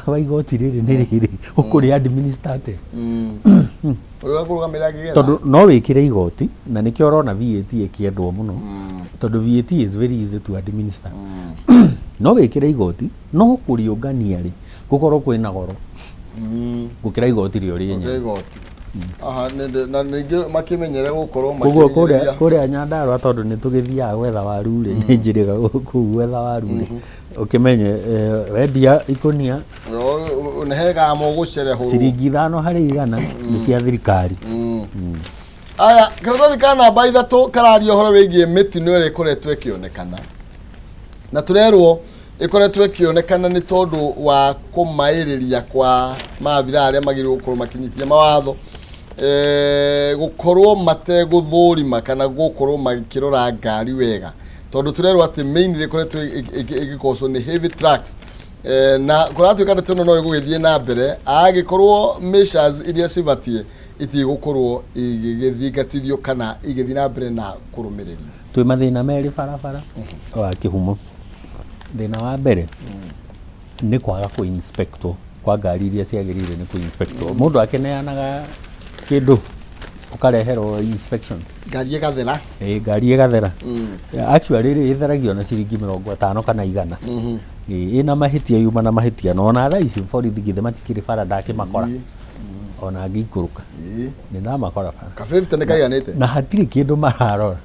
wa igoti rĩrĩ nĩ rĩrĩ, ũkũrĩ administer atĩa? Ũrĩa ũkũrũgamĩrĩra kĩgetha. Tondũ no wĩkĩre igoti, na nĩkĩo ũrona VAT ĩkĩendwo mũno, tondũ VAT is very easy to administer. No wĩkĩre igoti, no kũrĩũngania rĩ, gũkorwo kwĩna goro gũkĩra igoti rĩo Gũkĩra rĩenyewe. Igoti. Aha, na ningĩ makĩmenyere gũkorwo Koguo kũrĩa makĩhinyĩrĩria. Kũrĩa Nyandarũa tondũ nĩ tũgĩthiaga gwetha waru rĩ, nĩ njĩrĩga kũu gwetha waru rĩ, ũkĩmenye wendia ikũnia Nĩ hega mũgũcerehũrwo. Ciringi 5 harĩ 100 nĩ cia thirikari. Aya, karatathi ka namba 3 kararia ũhoro wĩgiĩ mĩtino ĩrĩa ĩkoretwo ĩkĩonekana, na tũrerwo ĩkoretwo ĩkĩonekana nĩ tondũ wa kũmaĩrĩria kwa maabithaa arĩa magĩrĩirwo gũkorwo makĩnyitia mawatho, gũkorwo mategũthũrima kana gũkorwo makĩrora ngari wega, tondũ tũrerwo atĩ mainly ĩkoretwo ĩgĩkocwo nĩ heavy trucks. Na kũratuĩka ndeto ĩno no ĩgũgĩthiĩ na mbere angĩkorwo measures iria cibatiĩ itigũkorwo igĩgĩthingatithio kana igĩthiĩ na mbere na kũrũmĩrĩrio. Twĩ mathĩna merĩ barabara wa kĩhumo. Thĩna wa mbere nĩ kwaga kũ inspectwo kwa ngari iria ciagĩrĩire nĩ kũ inspectwo. Mũndũ akĩneanaga kĩndũ ũkareherwo inspection. Ngari ĩgathera. Ĩĩ, ngari ĩgathera. Actually rĩ, ĩtheragio na ciringi 50 kana 100. Ĩĩ, ĩna mahĩtia, yuma na mahĩtia, na ona thaa ici borithi githĩ matikĩrĩ bara ndakĩmakora. Ona ngĩikũrũka nĩ ndamakora bara. Ka 50 nĩ kaiganĩte. Na hatirĩ kĩndũ mararora,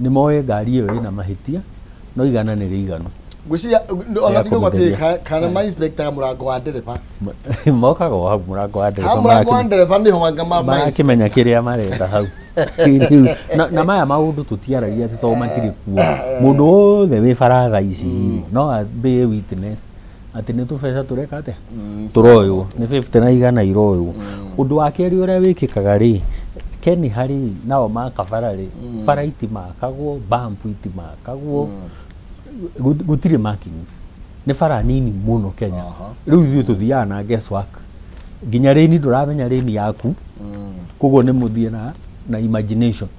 nĩ moĩ ngari ĩyo ĩna mahĩtia, no 100 nĩ rĩiganu. Ngwĩciria ona Rĩa ndigũgwa kũmĩtheria. kana ma inspector mũrango wa ndereba. Mokaga o hau mũrango wa ndereba. Ha mũrango wa ndereba nĩho anga ma Marakĩmenya kĩrĩa marenda hau. Rĩu, na maya maũndũ tũtiaragia atĩ tondũ matirĩ kuo. Mũndũ wothe wĩ bara thaa ici no abe witness atĩ nĩ tũbeca tũreka atĩa, tũroywo nĩ 50 na 100 iroywo. Ũndũ wa kerĩ ũrĩa wĩkĩkaga rĩ, Keni harĩ nao makabara rĩ, bara itimakagwo, bump itimakagwo, gũtirĩ markings, nĩ bara nini mũno Kenya. Rĩu ithuĩ tũthiaga na guesswork, nginya rĩni ndũramenya rĩni yaku, koguo nĩ mũthiĩ na imagination.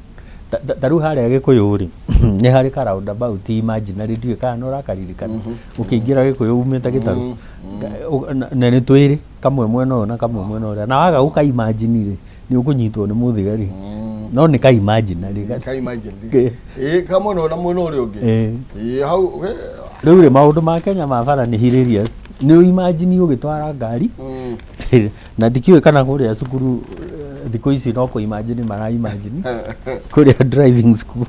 Ta rĩu harĩa Gĩkũyũ rĩ, nĩ harĩ ka roundabout imaginary, ndiũĩ kana nĩ ũrakaririkana, ũkĩingĩra Gĩkũyũ umĩte Gĩtarũ. Na nĩ twĩrĩ, kamwe mwena ũyũ na kamwe mwena ũrĩa, na waga gũka imagine rĩ, nĩ ũkũnyitwo nĩ mũthigari, no nĩ ka imaginary. Ka imagine. Ĩĩ, kamwe na mwena ũrĩa ũngĩ. Ĩĩ, hau. Rĩu rĩ, maũndũ ma Kenya ma bara nĩ hilarious, nĩ ũ imagine ũgĩtwara ngari, na ndikĩũĩ kana kũrĩa cukuru thikũ ici no kũ imagine mara imagine kũrĩa driving school.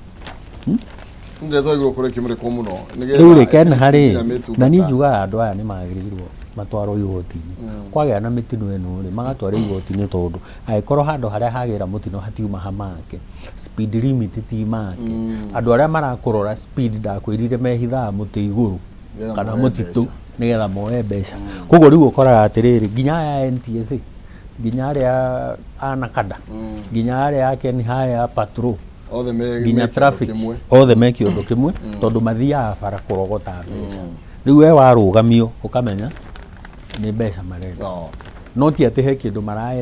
Ndeto igũrũ kũrĩ kĩmũrĩkwo mũno. Rĩu rĩ, Ken, harĩ na niĩ njugaga andũ aya nĩ magĩrĩirwo matwarwo igoti-inĩ. Kwagĩa na mĩtino ĩno rĩ, magatwarwo igoti-inĩ, tondũ angĩkorwo handũ harĩa hagĩra mũtino hatiuma hamake, speed limit ti make, andũ arĩa marakũrora speed ndakwĩrire mehithaga mũtĩ igũrũ Nĩgetha kana moe mũtitũ mbeca. Nĩgetha moe mbeca. Koguo rĩu ũkoraga atĩrĩrĩ, nginya aya a NTSA, nginya arĩa a NACADA, nginya arĩa a Ken harĩa patrol, othe me nginya me kĩndũ traffic, kĩmwe. Othe me kĩũndũ kĩmwe, tondũ mathiaga bara kũrogota mbeca. Rĩu we warũgamio ũkamenya nĩ mbeca marenda, no ti atĩ he kĩndũ mara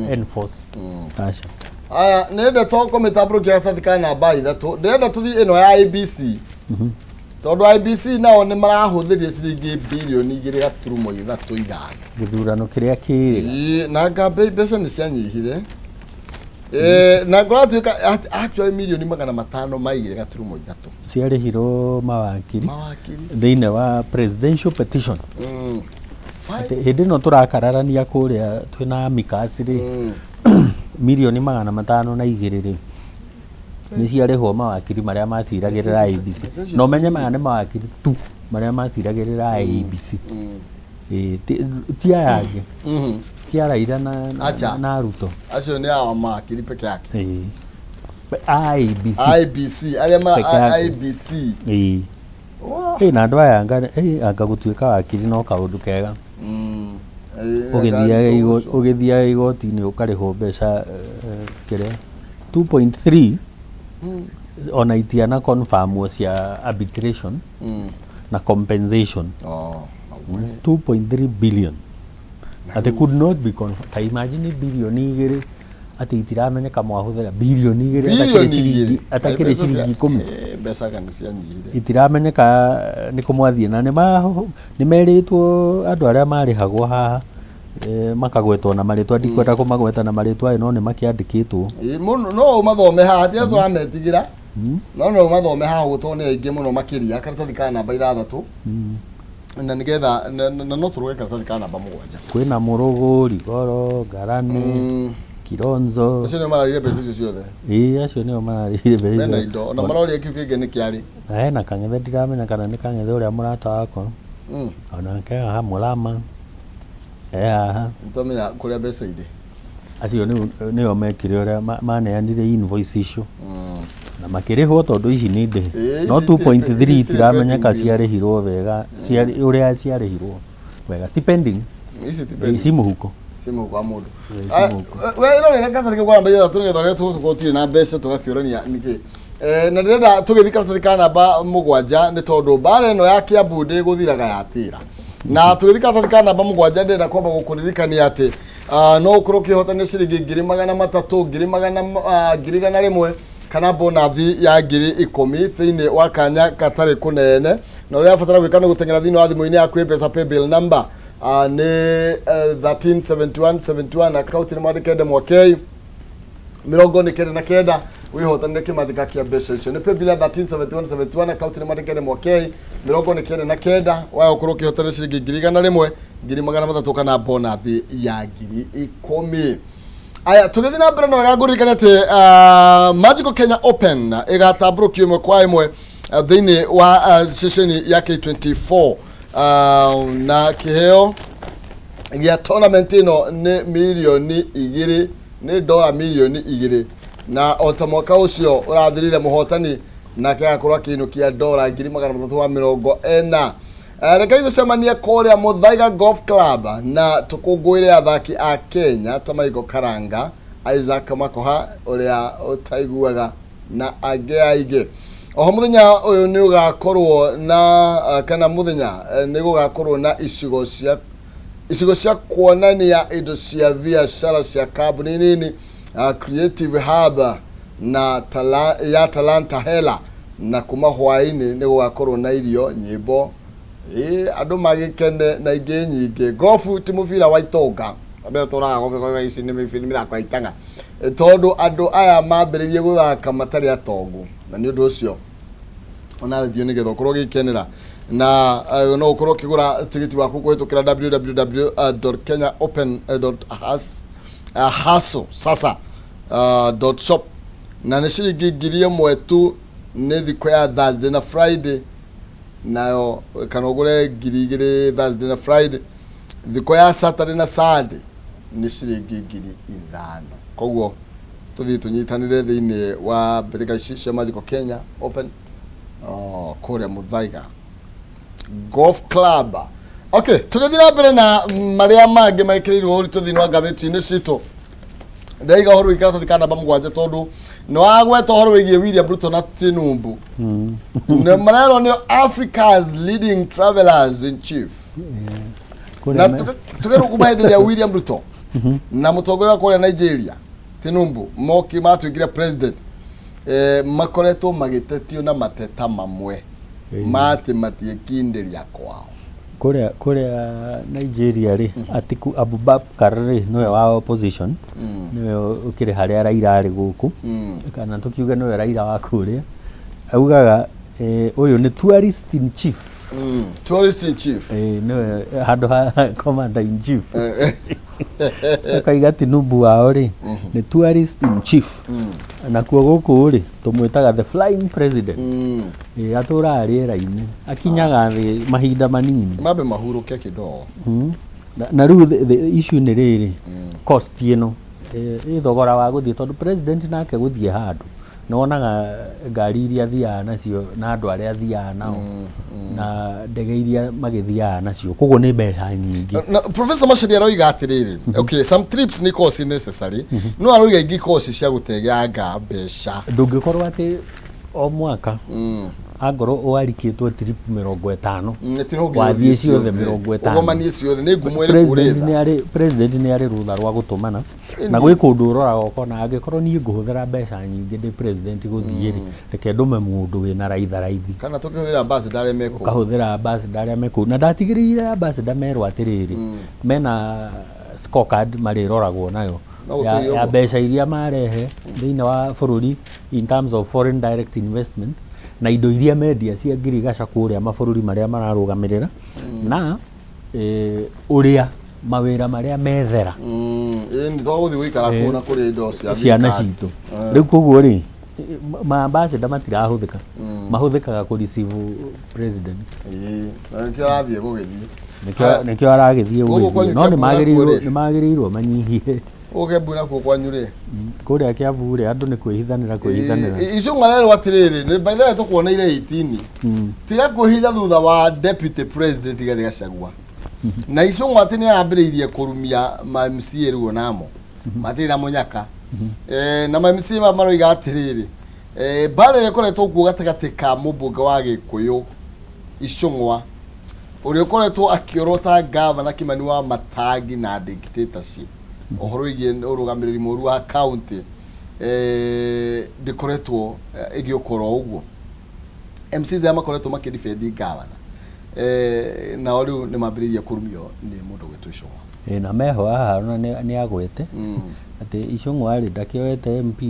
enforce, aca. Aya nĩ ndeto kũmĩtambũrũkia karatathi ka namba 3. Ndĩrenda tũthiĩ ĩno ya IEBC, tondũ IEBC nao nĩ marahũthĩria ciringi 2.35 birioni. Gĩthurano kĩrĩa kĩrĩga. Ĩĩ, na anga mbeca nĩ cianyihire. Na kũratuĩka actually 502.3 mirioni Ciarĩhirwo mawakiri mawakiri thĩinĩ wa presidential petition. Five. Hĩndĩ ĩno tũrakararania kũrĩa twĩna amicus rĩ, 502 mirioni rĩ, nĩ ciarĩhwo mawakiri marĩa maciragĩrĩra IEBC. Na ũmenye maya nĩ mawakiri tu marĩa maciragĩrĩra IEBC. Ĩĩ, ti aya angĩ, ti a Raila Acha. na Ruto. Acio nĩ awa mawakiri peke yake. Ĩĩ. IEBC. IEBC arĩa mara Peke yake. IEBC. Ĩĩ. Wow. Ĩ, na andũ aya anga anga gũtuĩka wakiri no kaũndũ kega. Ũgĩthiaga igoti-inĩ ũkarĩhwo mbeca, kĩrĩa 2.3 ona itiana confirmwo cia arbitration na compensation. Oh, 2.3 billion atĩ could not be confirmed. Ta imagine 2 birioni atĩ itiramenyeka mwahũthĩra 2 birioni atakĩrĩ 2 birioni ciringi 2. Atakĩrĩ ciringi 10. Mbeca kana cianyihire. Itiramenyeka nĩ kũ mwathiĩ, na nĩ merĩtwo andũ arĩa marĩhagwo haha, makagwetwo na marĩtwa. Ndikwenda kũmagweta na marĩtwa ĩ, no nĩ makĩandĩkĩtwo. Ĩ, mũno no ũmathome haha, tiga tũrametigĩra, no ũmathome haha ũguo, tondũ nĩ aingĩ mũno makĩria. Karatathi ka namba 6, na nĩgetha na no tũrũge karatathi ka namba 7. Kwĩna Mũrũgũ, Rigoro, Ngarani. Kilonzo. Acio nĩo mararire mbeca icio ciothe. Ĩĩ, acio nĩo mararire mbeca. Mena indo ona maroria kĩu kĩngĩ nĩ kĩarĩ. Na hena Kang'ethe, ndiramenya kana nĩ Kang'ethe ũrĩa mũrata wakwa. Onake haha Mũrama e haha. Nĩtwamenya kũrĩa mbeca irĩ. Acio nĩo mekire ũrĩa maneanire invoice icio na makĩrĩhwo tondũ ici nĩ ndĩhe. Ĩĩ, No ici itirĩ 2.3 ici itirĩ itiramenyeka pending bills. ciarĩhirwo wega, ũrĩa ciarĩhirwo wega ti pending. Ici ti Ĩĩ, pending. ci mũhuko. Ci mũhuko wa mũndũ. Ĩĩ, ci Ah, mũhuko. We ĩrorere karatathi kau ka namba 6 nĩgetha ũrĩa tũgũkorwo tũtirĩ na mbeca tũgakĩũrania nĩkĩ. Na ndĩrenda tũgĩthiĩ karatathi ka namba 7 nĩ tondũ mbara ĩno ya Kiambu ndĩgũthiraga yatĩra. Na tũgĩthiĩ karatathi ka namba 7 ndĩrenda kwamba gũkũririkania atĩ no ũkorwo ũkĩhotanĩra ciringi 300,000, 100,000 kana bonathi ya 10,000 thĩinĩ wa kanya gatarĩ kũnene. Na ũrĩa ũrabatara gwĩka nĩ gũteng'era thĩinĩ wa thimũ-inĩ yaku M-Pesa paybill number nĩ 137171, akaunti nĩ mwandĩke ndemwa K 99 wĩhotanĩre kĩmathĩka kĩa mbeca icio. Nĩ paybill ya 137171, akaunti nĩ mwandĩke ndemwa K 99, waya ũkorwo ũkĩhotanĩra ciringi 100,000, 300,000 kana bonathi ya 10,000. Aya, tũgĩthiĩ na mbere, no wega ngũririkane atĩ Magical Kenya Open ĩgatambũrũkio ĩmwe kwa ĩmwe thĩinĩ wa ceceni ya K24, na kĩheo gĩa tournament ĩno nĩ 2 mirioni, nĩ dora 2 mirioni, na o ta mwaka ũcio ũrathirire mũhotani nake agakorwo akĩinũkia dora 340,000. Rekei tũcemanie kũrĩa Muthaiga Golf Club na tũkũngũĩre athaki a Kenya ta Michael Karanga, Isaac Makoha ũrĩa ũtaiguaga na angĩ aingĩ. Oho mũthenya ũyũ nĩ ũgakorwo na kana mũthenya nĩ gũgakorwo na icigo cia kuonania indo cia biacara cia kambuni nini, Creative Hub na ya Talanta Hela, na kuma hwaĩ-inĩ nĩ gũgakorwo na irio, nyĩmbo, ĩ andũ magĩkene na ingĩ nyingĩ. Golf ti mũbira wa itonga, mbere tũraga golf kwa ici nĩ mĩthako ya itanga. Tondũ andũ aya mambĩrĩirie gũthaka matarĩ atongu, na nĩ ũndũ ũcio ona thiĩ nĩgetha ũkorwo ũgĩkenera na no ũkorwo ũkĩgũra tigiti waku kũhĩtũkĩra www.kenyaopen.has hustle sasa dot shop, na nĩ ciringi 1,000 tu. Nĩ thikũ ya Thursday na Friday nayo, kana ũgũre 2,000 Thursday na Friday. Thikũ ya Saturday na Sunday nĩ ciringi 5,000. Koguo tũthiĩ tũnyitanĩre thĩinĩ wa mbĩtĩka ici cia Magical Kenya Open, oh, kũrĩa Muthaiga Golf Club. Okay, tũgĩthiĩ na mbere na marĩa mangĩ mekĩrĩirwo ũritũ thĩinĩ wa ngathĩti-inĩ citũ, ndaiga ũhoro wĩgiĩ karatathi ka namba 7 tondũ nĩ wagweta ũhoro wĩgiĩ William Ruto na Tinubu. Nĩ marerwo nĩ Africa's leading travelers in chief na tugerwo kuma hĩndĩ ĩrĩa William Ruto na mũtongoria wa kũrĩa Nigeria Tinubu moki matuĩkire president, makoretwo magĩtetio na mateta mamwe ma atĩ matiĩkindĩria kwao. Kũrĩa Nigeria rĩ, Atiku Abubakar rĩ, nĩwe wa opposition, nĩwe ũkĩrĩ harĩa Raila arĩ gũkũ, kana tũkiuge nĩwe Raila wa kũrĩa. Augaga ũyũ nĩ tourist in chief. Tourist in chief. Nĩwe handũ ha commander in chief. Akaiga Tinubu wao rĩ nĩ tourist in chief, nakuo gũkũ rĩ tũmwĩtaga the flying president. Atũraga rĩera-inĩ, akinyaga thĩ mahinda manini. Mambe mahurũke kidogo. Na rĩu the issue nĩ rĩrĩ, cost ĩno, ĩ thogora wa gũthiĩ, tondũ president nake gũthiĩ handũ nĩ wonaga ngari iria athiaga nacio na andũ arĩa athiaga nao na ndege iria magĩthiaga nacio, koguo nĩ mbeca nyingĩ. Na Professor Macharia aroiga atĩrĩrĩ, okay, some trips nĩ cost necessary, no aroiga ingĩ cost cia gũteganga mbeca. Ndũngĩkorwo atĩ o mwaka angorwo ũarikĩtwo trip 50, wathiĩ ciothe 50. Ũgomanie ciothe nĩ ngumo ĩrĩkũ President ũrĩtha? President nĩ arĩ rũtha rwa gũtũmana, na gwĩ kũndũ ũroraga ũkona angĩkorwo niĩ ngũhũthĩra mbeca nyingĩ ndĩ president gũthiĩ rĩ, reke ndũme mũndũ wĩna raitha raithi. Kana tũkĩhũthĩra ambassador arĩa me kũu. Ũkahũthĩra ambassador arĩa me kũu, na ndatigĩrĩire ambassador merwo atĩrĩrĩ, mena scorecard marĩroragwo nayo No ya, gũtũire ya ũguo. mbeca iria marehe thĩinĩ wa bũrũri in terms of foreign direct investments na indo iria mendia cia ngirigaca kũrĩa mabũrũri marĩa mararũgamĩrĩra na ũrĩa Mawĩra marĩa methera. Ĩĩ nĩ twagũthiĩ gũikara kũu na kũrĩa indo cia ciana thirikari. Citũ rĩu koguo rĩ, maambassador matirahũthĩka, mahũthĩkaga kũ receive president. Ĩĩ, na nĩkĩo arathiĩ gũgĩthiĩ. Nĩkĩo aragĩthiĩ Gũkũ gũgĩthiĩ kwanyu no nĩ Kiambu nakuo magĩrĩirwo rĩ? nĩ magĩrĩirwo manyihie. Gũkũ Kiambu nakuo kwanyu rĩ? Kũrĩa Kiambu rĩ, andũ nĩ kwĩhithanĩra kwĩhithanĩra. Icũng'wa rerwo atĩrĩrĩ, nĩ by the way tũkuoneire 18. Tiga kwĩhitha thutha wa deputy president Rigathĩ Gachagua. Na Icũng'wa atĩ nĩ arambĩrĩirie kũrumia ma MCA rĩu onamo. Matirĩ na mũnyaka. Na ma MCA maya maroiga atĩrĩrĩ, mbara ĩrĩa ĩkoretwo kuo gatagatĩ ka mũmbunge wa Gĩkũyũ Icũng'wa ũrĩa ũkoretwo akĩorota gavana Kimani wa Matangi na dictatorship ũhoro wĩgiĩ ũrũgamĩrĩri mũru wa county ndĩkoretwo ĩgĩũka oro ũguo. MCs arĩa makoretwo makĩdefend gavana nao rĩu nĩ mambĩrĩirie kũrumio nĩ mũndũ ũgwĩtwo Icũng'wa. Ĩ, na meho haha ona nĩ agwete atĩ Icũng'wa rĩ ndakĩoete MP,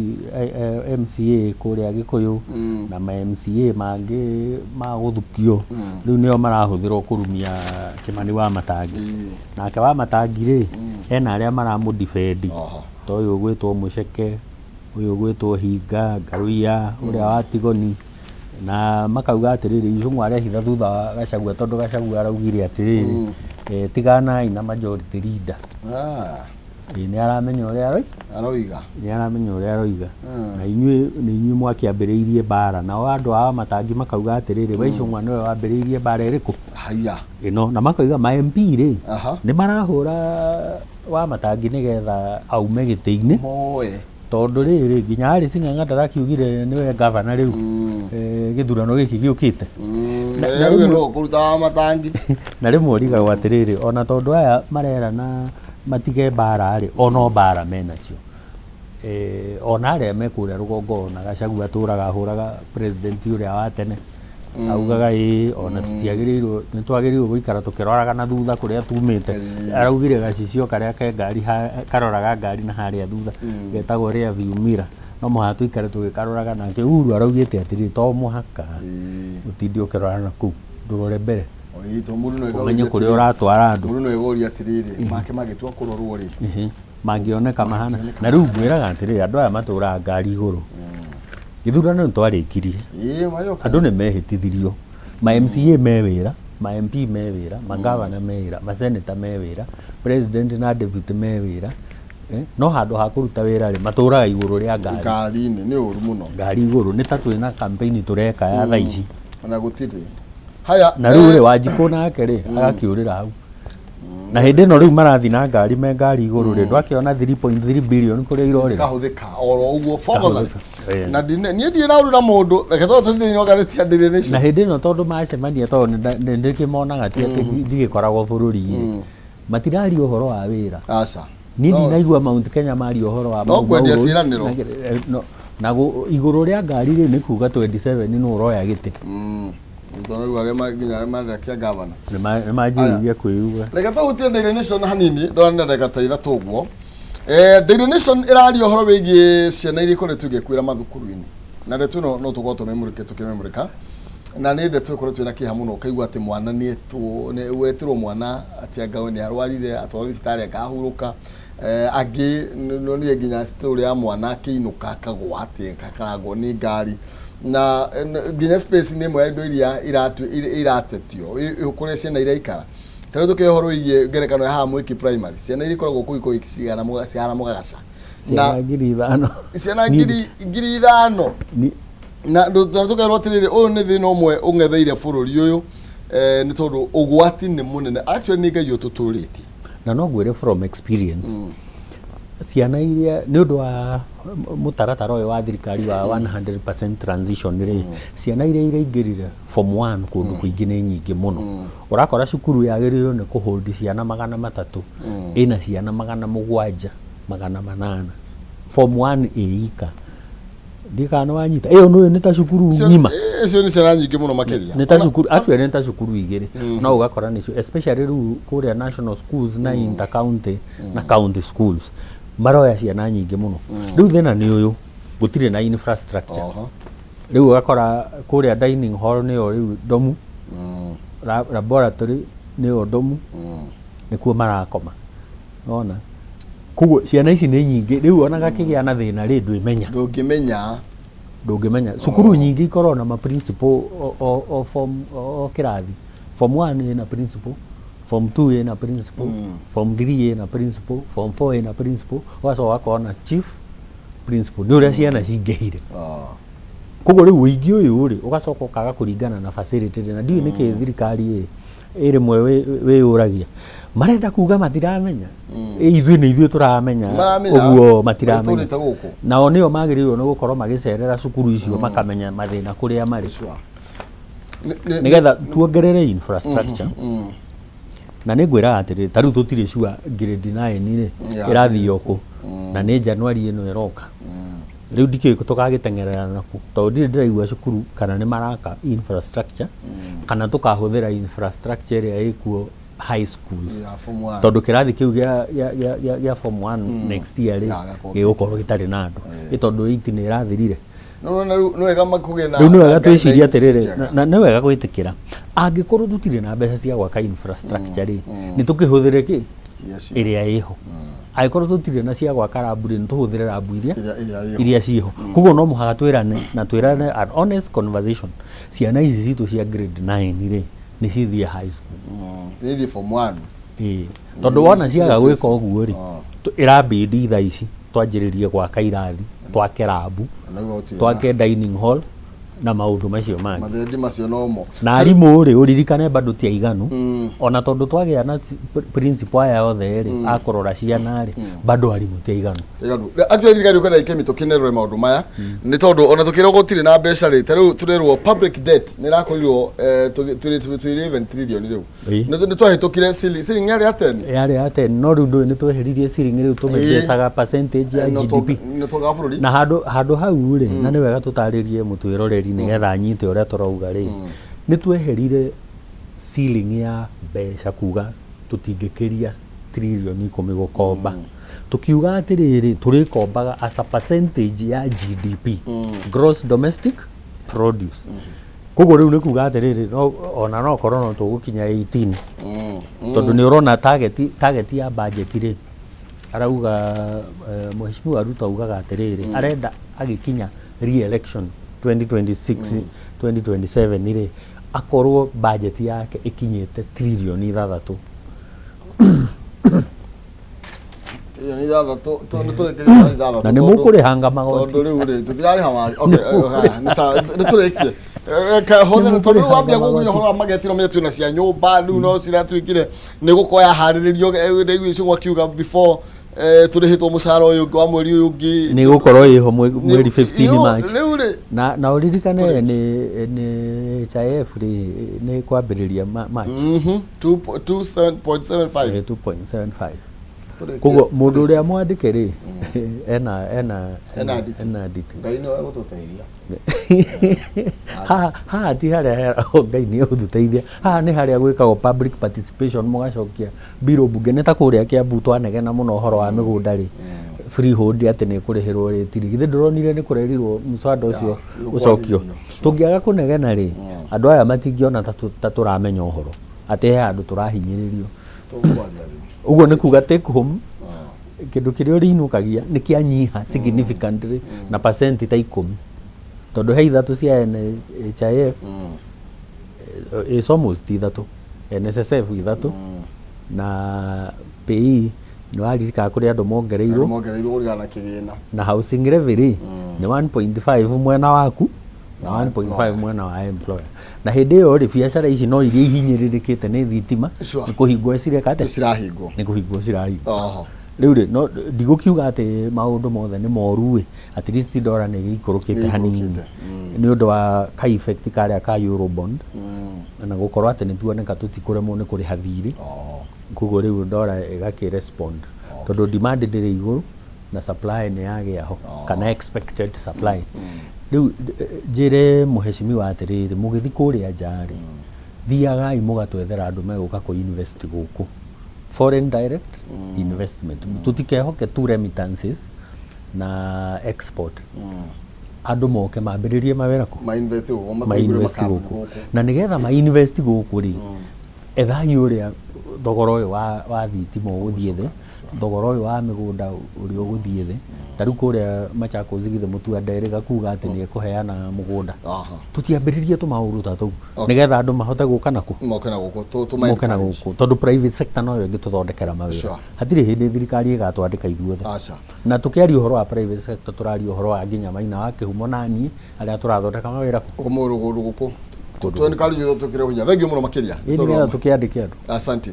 MCA kũrĩa Gĩkũyũ na ma MCA mangĩ ma gũthukio rĩu nĩo marahũthĩrwo kũrumia Kĩmani wa Matangi. Nake wa Matangi rĩ, ena arĩa maramũdefend ta ũyũ ũgwĩtwo Mũceke, ũyũ ũgwĩtwo Hinga, Ngaruiya, ũrĩa wa Tigoni, na makauga atĩrĩrĩ, Icũng'wa arehitha thutha wa Gachagua tondũ Gachagua araugire atĩrĩrĩ, tiganai na majority leader. Ĩ, nĩ aramenya ũrĩa aroiga. Nĩ aramenya ũrĩa aroiga. Na inyuĩ nĩ inyuĩ mwakĩambĩrĩirie mbara. Nao andũ a Matangi makauga atĩrĩrĩ, we Icũng'wa nĩwe wambĩrĩirie mbara ĩrĩkũ? Haya. Ĩno. Na makoiga ma MP rĩ, nĩ marahũra wa Matangi nĩgetha aume gĩtĩ-inĩ. Moe. Tondũ rĩrĩ, nginya Alice Ng'ang'a ndarakiugire nĩwe gavana rĩu gĩthurano gĩkĩ gĩũkĩte. Na rĩu no kũruta wa Matangi. Na rĩmwe ũrigagwo atĩrĩrĩ, ona tondũ aya marerana matige mbara rĩ, ono mbara menacio. Ona arĩa me kũrĩa rũgongo, ona Gachagua atũraga ahũraga president ũrĩa wa tene, augaga ĩĩ ona tũtiagĩrĩirwo, nĩ twagĩrĩirwo gũikara tũkĩroraga na thutha kũrĩa tumĩte. Araugire gacicio karĩa ke ngari karoraga ngari na harĩa thutha getagwo rear view mirror, no mũhaka tũikare tũgĩkaroraga. Nake Uhuru araugĩte atĩrĩrĩ, to mũhaka ũtinde ũkĩrora na kũu, ndũrore mbere. Ĩĩ, to mũndũ no ũmenye kũrĩa ũratwara andũ. Mũndũ no egoria atĩrĩrĩ, make magĩtua kũrorwo rĩ, Mangĩoneka mahana. Na rĩu ngwĩraga atĩrĩrĩ, andũ aya matũraga ngari igũrũ. Gĩthurano nĩ twarĩkirie. Ĩĩ, marĩoka. Andũ nĩ mehĩtithirio. Ma MCA me wĩra, ma MP me wĩra, ma governor me wĩra, ma senator me wĩra, president na deputy me wĩra. No handũ ha kũruta wĩra rĩ, matũraga igũrũ rĩa ngari. Ngari-inĩ nĩ ũru mũno. Ngari igũrũ nĩ ta twĩna campaign tũreka ya thaa ici. Ona gũtirĩ. Haya. Na rĩu rĩ, Wanjikũ nake rĩ, agakĩũrĩra hau. Na hĩndĩ ĩno rĩu marathiĩ na ngari me ngari igũrũ rĩ, ndwakĩona 3.3 billion kũrĩa irorĩra. Cikahũthĩka oro ũguo fogothani. Kahũthĩka. Na niĩ ndirĩ na ũru na mũndũ, reke tondũ tũthiĩ thĩinĩ wa ngathĩti ya Daily Nation. Na hĩndĩ ĩno tondũ macemania, tondũ nĩ ndĩkĩmonaga, ti atĩ ndigĩkoragwo bũrũri-inĩ, matiraria ũhoro wa wĩra. Aca. Niĩ ndinaigua Mount Kenya maria ũhoro wa No mau kwendia roads, ciĩranĩro. Na igũrũ rĩa ngari rĩ, nĩ kuga 27 nĩ ũroya gĩtĩ. Tondũ rĩu arĩa nginya arĩa marekia gavana Nĩ manjĩrĩirie kwĩuga. Reke tũhutie Daily Nation hanini, ndona nĩ ndagĩka ta 3 ũguo. Daily Nation ĩraria ũhoro wĩgiĩ ciana iria ikoretwo igĩkuĩra mathukuru-inĩ, na ndeto ĩno no tũkorwo tũkĩmemũrĩka, na nĩ ndeto ĩkoretwo ĩna kĩeha mũno, ũkaigua atĩ mwana nĩ wetĩrwo mwana atĩ anga nĩ arwarire atwarwo thibitarĩ akahurũka. Angĩ nonire nginya story ya mwana akĩinũka akagwa atĩ akarangwo nĩ ngari, na nginya space nĩ ĩmwe ya indo iria iratetio kũrĩa ciana iraikara. Ta rĩu tũkĩoya ũhoro wĩgiĩ ngerekano ya haha Mwiki Primary, ciana iria ikoragwo kũu ikoragwo cihana mũgagaca na ciana 5,000. Ciana 5,000. Na tũkerwo atĩrĩrĩ, ũyũ nĩ thĩna ũmwe ũng'etheire bũrũri ũyũ, nĩ tondũ ũgwati nĩ mũnene. Actually nĩ Ngai ũtũtũrĩtie. Na no ngwĩre from experience, ciana iria nĩ ũndũ wa mũtaratara ũyũ wa thirikari wa 100% transition rĩ, ciana iria iraingĩrire form 1 kũndũ kũingĩ nĩ nyingĩ mũno. Ũrakora cukuru yagĩrĩirwo nĩ kũhold ciana 300, ĩna ciana 700, 800 form 1 ĩ ika. Ndikana nĩ wanyita ĩyo nĩ ta cukuru ng'ima. Icio nĩ ciana nyingĩ mũno makĩria. Nĩ ta cukuru, actually nĩ ta cukuru igĩrĩ. No ũgakora nĩcio, especially rĩu kũrĩa national schools na inter county na county schools, maroya ciana nyingĩ mũno. Rĩu thĩna nĩ ũyũ, gũtirĩ na infrastructure. Rĩu ũgakora kũrĩa dining hall nĩyo rĩu ndomu, laboratory nĩyo ndomu. Nĩkuo marakoma. Nona koguo ciana ici nĩ nyingĩ rĩu ona gakĩgĩa na thĩna rĩ, ndwĩmenya. Ndũngĩmenya. Ndũngĩmenya. Cukuru nyingĩ ikoragwo na ma principal o form, o kĩrathi. Form 1 ĩna principal, form 2 ĩna principal, form 3 ĩna principal, form 4 ĩna principal, ũgacoka ũgakorwo na chief principal nĩ ũrĩa ciana cingĩhire. Koguo rĩu ũingĩ ũyũ rĩ, ũgacoka ũkaga kũringana na facility rĩ, na ndiũĩ nĩkĩ thirikari ĩ ĩ rĩmwe wĩyũragia marenda kuga matiramenya. Ĩ ithuĩ nĩ ithuĩ tũramenya. Maramenya. Ũguo matiramenya. Matũrĩte gũkũ. Nao nĩo magĩrĩirwo nĩ gũkorwo magĩcerera cukuru icio, makamenya mathĩna kũrĩa marĩ. Sure. Nĩgetha tuongerere infrastructure. Na nĩ ngwĩraga atĩrĩrĩ, ta rĩu tũtirĩ sure grade 9 rĩ ĩrathiĩ kũ, na nĩ January ĩno ĩroka. Rĩu ndikĩũĩ tũgagĩteng'erera nakũ, tondũ ndirĩ ndĩraigua cukuru kana nĩ maraka infrastructure kana tũkahũthĩra infrastructure ĩrĩa ĩkuo high schools. Ya form 1. Tondũ kĩrathi kĩu gĩa form 1 next year rĩ, Ya, gakorwo gĩgũkorwo gĩtarĩ na andũ, ĩ tondũ 8 nĩ ĩrathirire. No no rĩu nĩ wega makũgĩe na Rĩu nĩ wega twĩcirie guidelines atĩrĩrĩ, njega. na nĩ wega gwĩtĩkĩra angĩkorwo tũtirĩ na mbeca cia gwaka infrastructure rĩ, nĩ tũkĩhũthĩre kĩ ĩrĩa ĩho. Angĩkorwo tũtirĩ na cia gwaka lab rĩ, nĩ tũhũthĩre lab iria Ĩrĩa ĩho. Iria ciĩho. Koguo no mũhaka twĩrane na twĩrane an honest conversation, ciana ici citũ cia grade 9 rĩ, nĩ cithiĩ high school. Ithiĩ form 1. Ĩĩ, tondũ wona Ici ciaga cireplace. gwĩka ũguo rĩ, ĩrambindi thaa ici twanjĩrĩrie gwaka irathi, twake lab, Na rĩu gũtirĩ twake dining hall na maũndũ macio mangĩ. Mathendi macio nomo. Na arimũ rĩ, ũririkane bado ti aiganu, ona tondũ twagĩa na principal aya othe rĩ akũrora ciana rĩ, bado arimũ ti aiganu. Tiganu. Actually thirikari ũkwenda ĩke mĩtũkĩ nĩ ĩrore maũndũ maya, nĩ tondũ ona tũkĩrwo gũtirĩ na mbeca rĩ, ta rĩu tũrerwo public debt nĩ ĩrakorirwo twĩ 11 trillion rĩu. Nĩ twahĩtũkire ceiling yarĩ ya 10. Yarĩ ya 10, no rĩu ndũĩ nĩ tweheririe ceiling, rĩu tũmĩnjecaga percentage ya GDP. Nĩ tũgaga bũrũri. Na handũ hau rĩ, na nĩ wega tũtarĩrie mũtwĩroreri nĩgetha anyite ũrĩa tũrauga rĩ, nĩ tweherire ceiling ya mbeca kuga tũtingĩkĩria tririoni 10 gũkomba. Tũkiuga atĩrĩrĩ, tũrĩkombaga as a percentage ya GDP, gross domestic produce. Koguo rĩu nĩ kuga atĩrĩrĩ, no ona no korwo no tũgũkinya 18, tondũ nĩ ũrona target ya budget rĩ, arauga Mheshimiwa Ruto augaga atĩrĩrĩ, arenda agĩkinya re-election 2026 2027 rĩ, akorwo budget yake ĩkinyĩte tririoni 6. Tririoni 6, nĩ tũrĩkĩrie 6. Na nĩ mũkũrĩhanga magoti. Tondũ rĩu rĩ, tũtirarĩha okay, haya, nĩ sawa, nĩ tũrĩkie. Hũthĩra tondũ rĩu wambia gũgũria ũhoro wa mageti no menye twĩna cia nyũmba rĩu no ciratuĩkire nĩ gũkorwo yaharĩrĩrio, rĩu icio gwakiuga before tũrĩhĩtwo mũcara ũyũ ũngĩ wa mweri ũyũ ũngĩ. Nĩ gũkorwo ĩho mweri 15 March. Rĩu rĩ Na ũririkane nĩ HIF rĩ, nĩ kwambĩrĩria March. 2.75. 2.75. Tũrĩkie. Koguo mũndũ ũrĩa mwandĩke rĩ, ena Ena nditi. Ena nditi. Ngai nĩwe gũtũteithia. Haha ti harĩa heragwo Ngai nĩ egũtũteithia, haha nĩ harĩa gwĩkagwo public participation, mũgacokia mbirũ mbunge. Nĩ ta kũrĩa Kiambu twanegena mũno ũhoro wa mĩgũnda rĩ, freehold atĩ nĩ ĩkũrĩhĩrwo rĩti rĩ, githĩ ndũronire nĩ kũrerirwo mũswada ũcio Ya, nĩ ũcokio? ũkwarĩrĩrio. Tũngĩaga kũnegena rĩ, andũ aya matingĩona ta tũramenya ũhoro atĩ he handũ tũrahinyĩrĩrio. Tũkwaria rĩu. Ũguo nĩ kuga take home, kĩndũ kĩrĩa ũrĩinũkagia nĩ kĩanyiha significantly na percent ta 10, tondũ he ithatũ cia NHIF, is almost ithatũ, NSSF ithatũ, na PAYE nĩ waririkana kũrĩ andũ mongereirwo. Andũ mongereirwo kũringana na kĩgĩna. Na housing levy rĩ, nĩ 1.5 mwena waku na 1.5 mwena wa employer. Na hĩndĩ ĩyo rĩ, biacara ici no iria ihinyĩrĩrĩkĩte nĩ thitima nĩ kũhingwo cireka atĩa? Cirahingwo. Nĩ kũhingwo cirahingwo. Oho. Rĩu rĩ, no ndigũkiuga atĩ maũndũ mothe nĩ moru ĩ, at least ndora nĩ gĩikũrũkĩte Nĩ hanini gĩikũrũkĩte, nĩ ũndũ wa ka effect karĩa ka Eurobond na gũkorwo atĩ nĩ tuoneka tũtikũremwo nĩ kũrĩha thirĩ. Koguo rĩu ndora ĩgakĩ respond tondũ demand ndĩrĩ igũrũ na supply nĩ yagĩa ho, kana expected supply. Rĩu njĩre mũhecimiwa atĩrĩrĩ, mũgĩthiĩ kũrĩa nja rĩ, thiagai mũgatwethera andũ megũka kũ invest gũkũ, foreign direct investment. Tũtikehoke tu remittances na export. Andũ moke mambĩrĩrie mawĩra kũ? Ma invest gũkũ, matũhingũre Ma-invest makambuni gũkũ. Gũkũ. Na nĩgetha ma-invest gũkũ rĩ, ethai ũrĩa Thogora ũyũ wa thitima ũgũthiĩ thĩ, thogora ũyũ wa mĩgũnda ũrĩa ũgũthiĩ thĩ. Ta rĩu kũrĩa Machakos githĩ Mũtua nderĩga kuga atĩ nĩ ekũheana mũgũnda. Tũtiambĩrĩrie tũmaũndũ ta tũu nĩgetha andũ mahote gũka na kũ? Moke na gũkũ Moke na gũkũ tondũ private sector noyo ĩngĩtũthondekera mawĩra. Hatirĩ hĩndĩ thirikari ĩgatwandĩka ithuothe. Aca. Na tũkĩaria ũhoro wa private sector tũraria ũhoro wa nginya Maina wa Kĩhumo na niĩ arĩa tũrathondeka mawĩra kũ? Kũndũ gũkũ. Twenikaria ithuothe twĩkĩre hinya. Thengiũ mũno makĩria. Ĩĩ nĩgetha tũkĩandĩke andũ. Asante.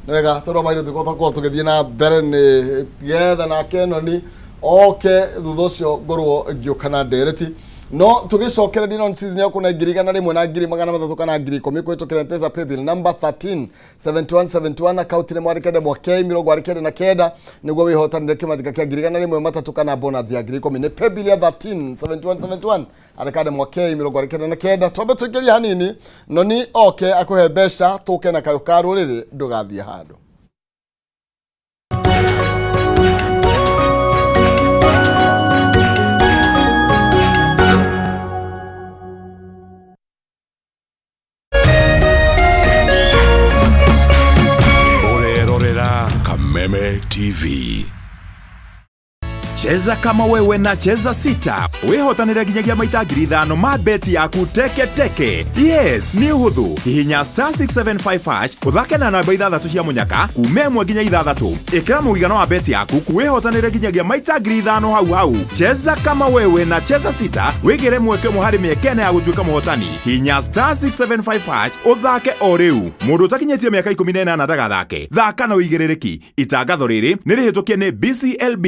Nĩ wega tondũ maitũ tũgũkorwo tũgĩthiĩ na mbere nĩ getha nake noni oke thutha ũcio ngorwo ngĩũka na ndereti no tũgĩcokereria non season ya kuna 100,000 na 300,000 kana 10,000 kũhĩtũkĩra M-Pesa paybill number 13 71 71 akaunti nĩ mwandĩke ndemwa K 49 nĩguo wĩhotanĩre kĩmathika kĩa 100,000 3 kana bonus ya 10,000 nĩ paybill ya 13 71 71 andĩka ndemwa K 99. Twambe tũingĩrie hanini noni oke akũhe mbeca tũke na kayũ ka rũrĩrĩ ndũgathiĩ handũ. Ũrerorera Kameme TV. Cheza kama wewe na Cheza Sita wĩhotanĩre nginyagia maita 5,000 ma beti yaku teke teke. Yes, nĩ ũhũthũ. Hihinya star 675 hash ũthake na namba ithathatũ cia mũnyaka kuma 1 nginya 6. Ĩkĩra mũigana wa beti yaku wĩhotanĩre nginyagia maita 5,000 hau hau. Cheza kama wewe na Cheza Sita wĩgĩre mweke ũmwe harĩ mĩeke ĩna ya gũtuĩka mũhotani. Hihinya star 675 hash ũthake o rĩu. Mũndũ ũtakinyĩtie mĩaka 18 ndagathake. Thaka na ũigĩrĩrĩki. Itangatho rĩrĩ nĩ rĩhĩtũkie nĩ BCLB.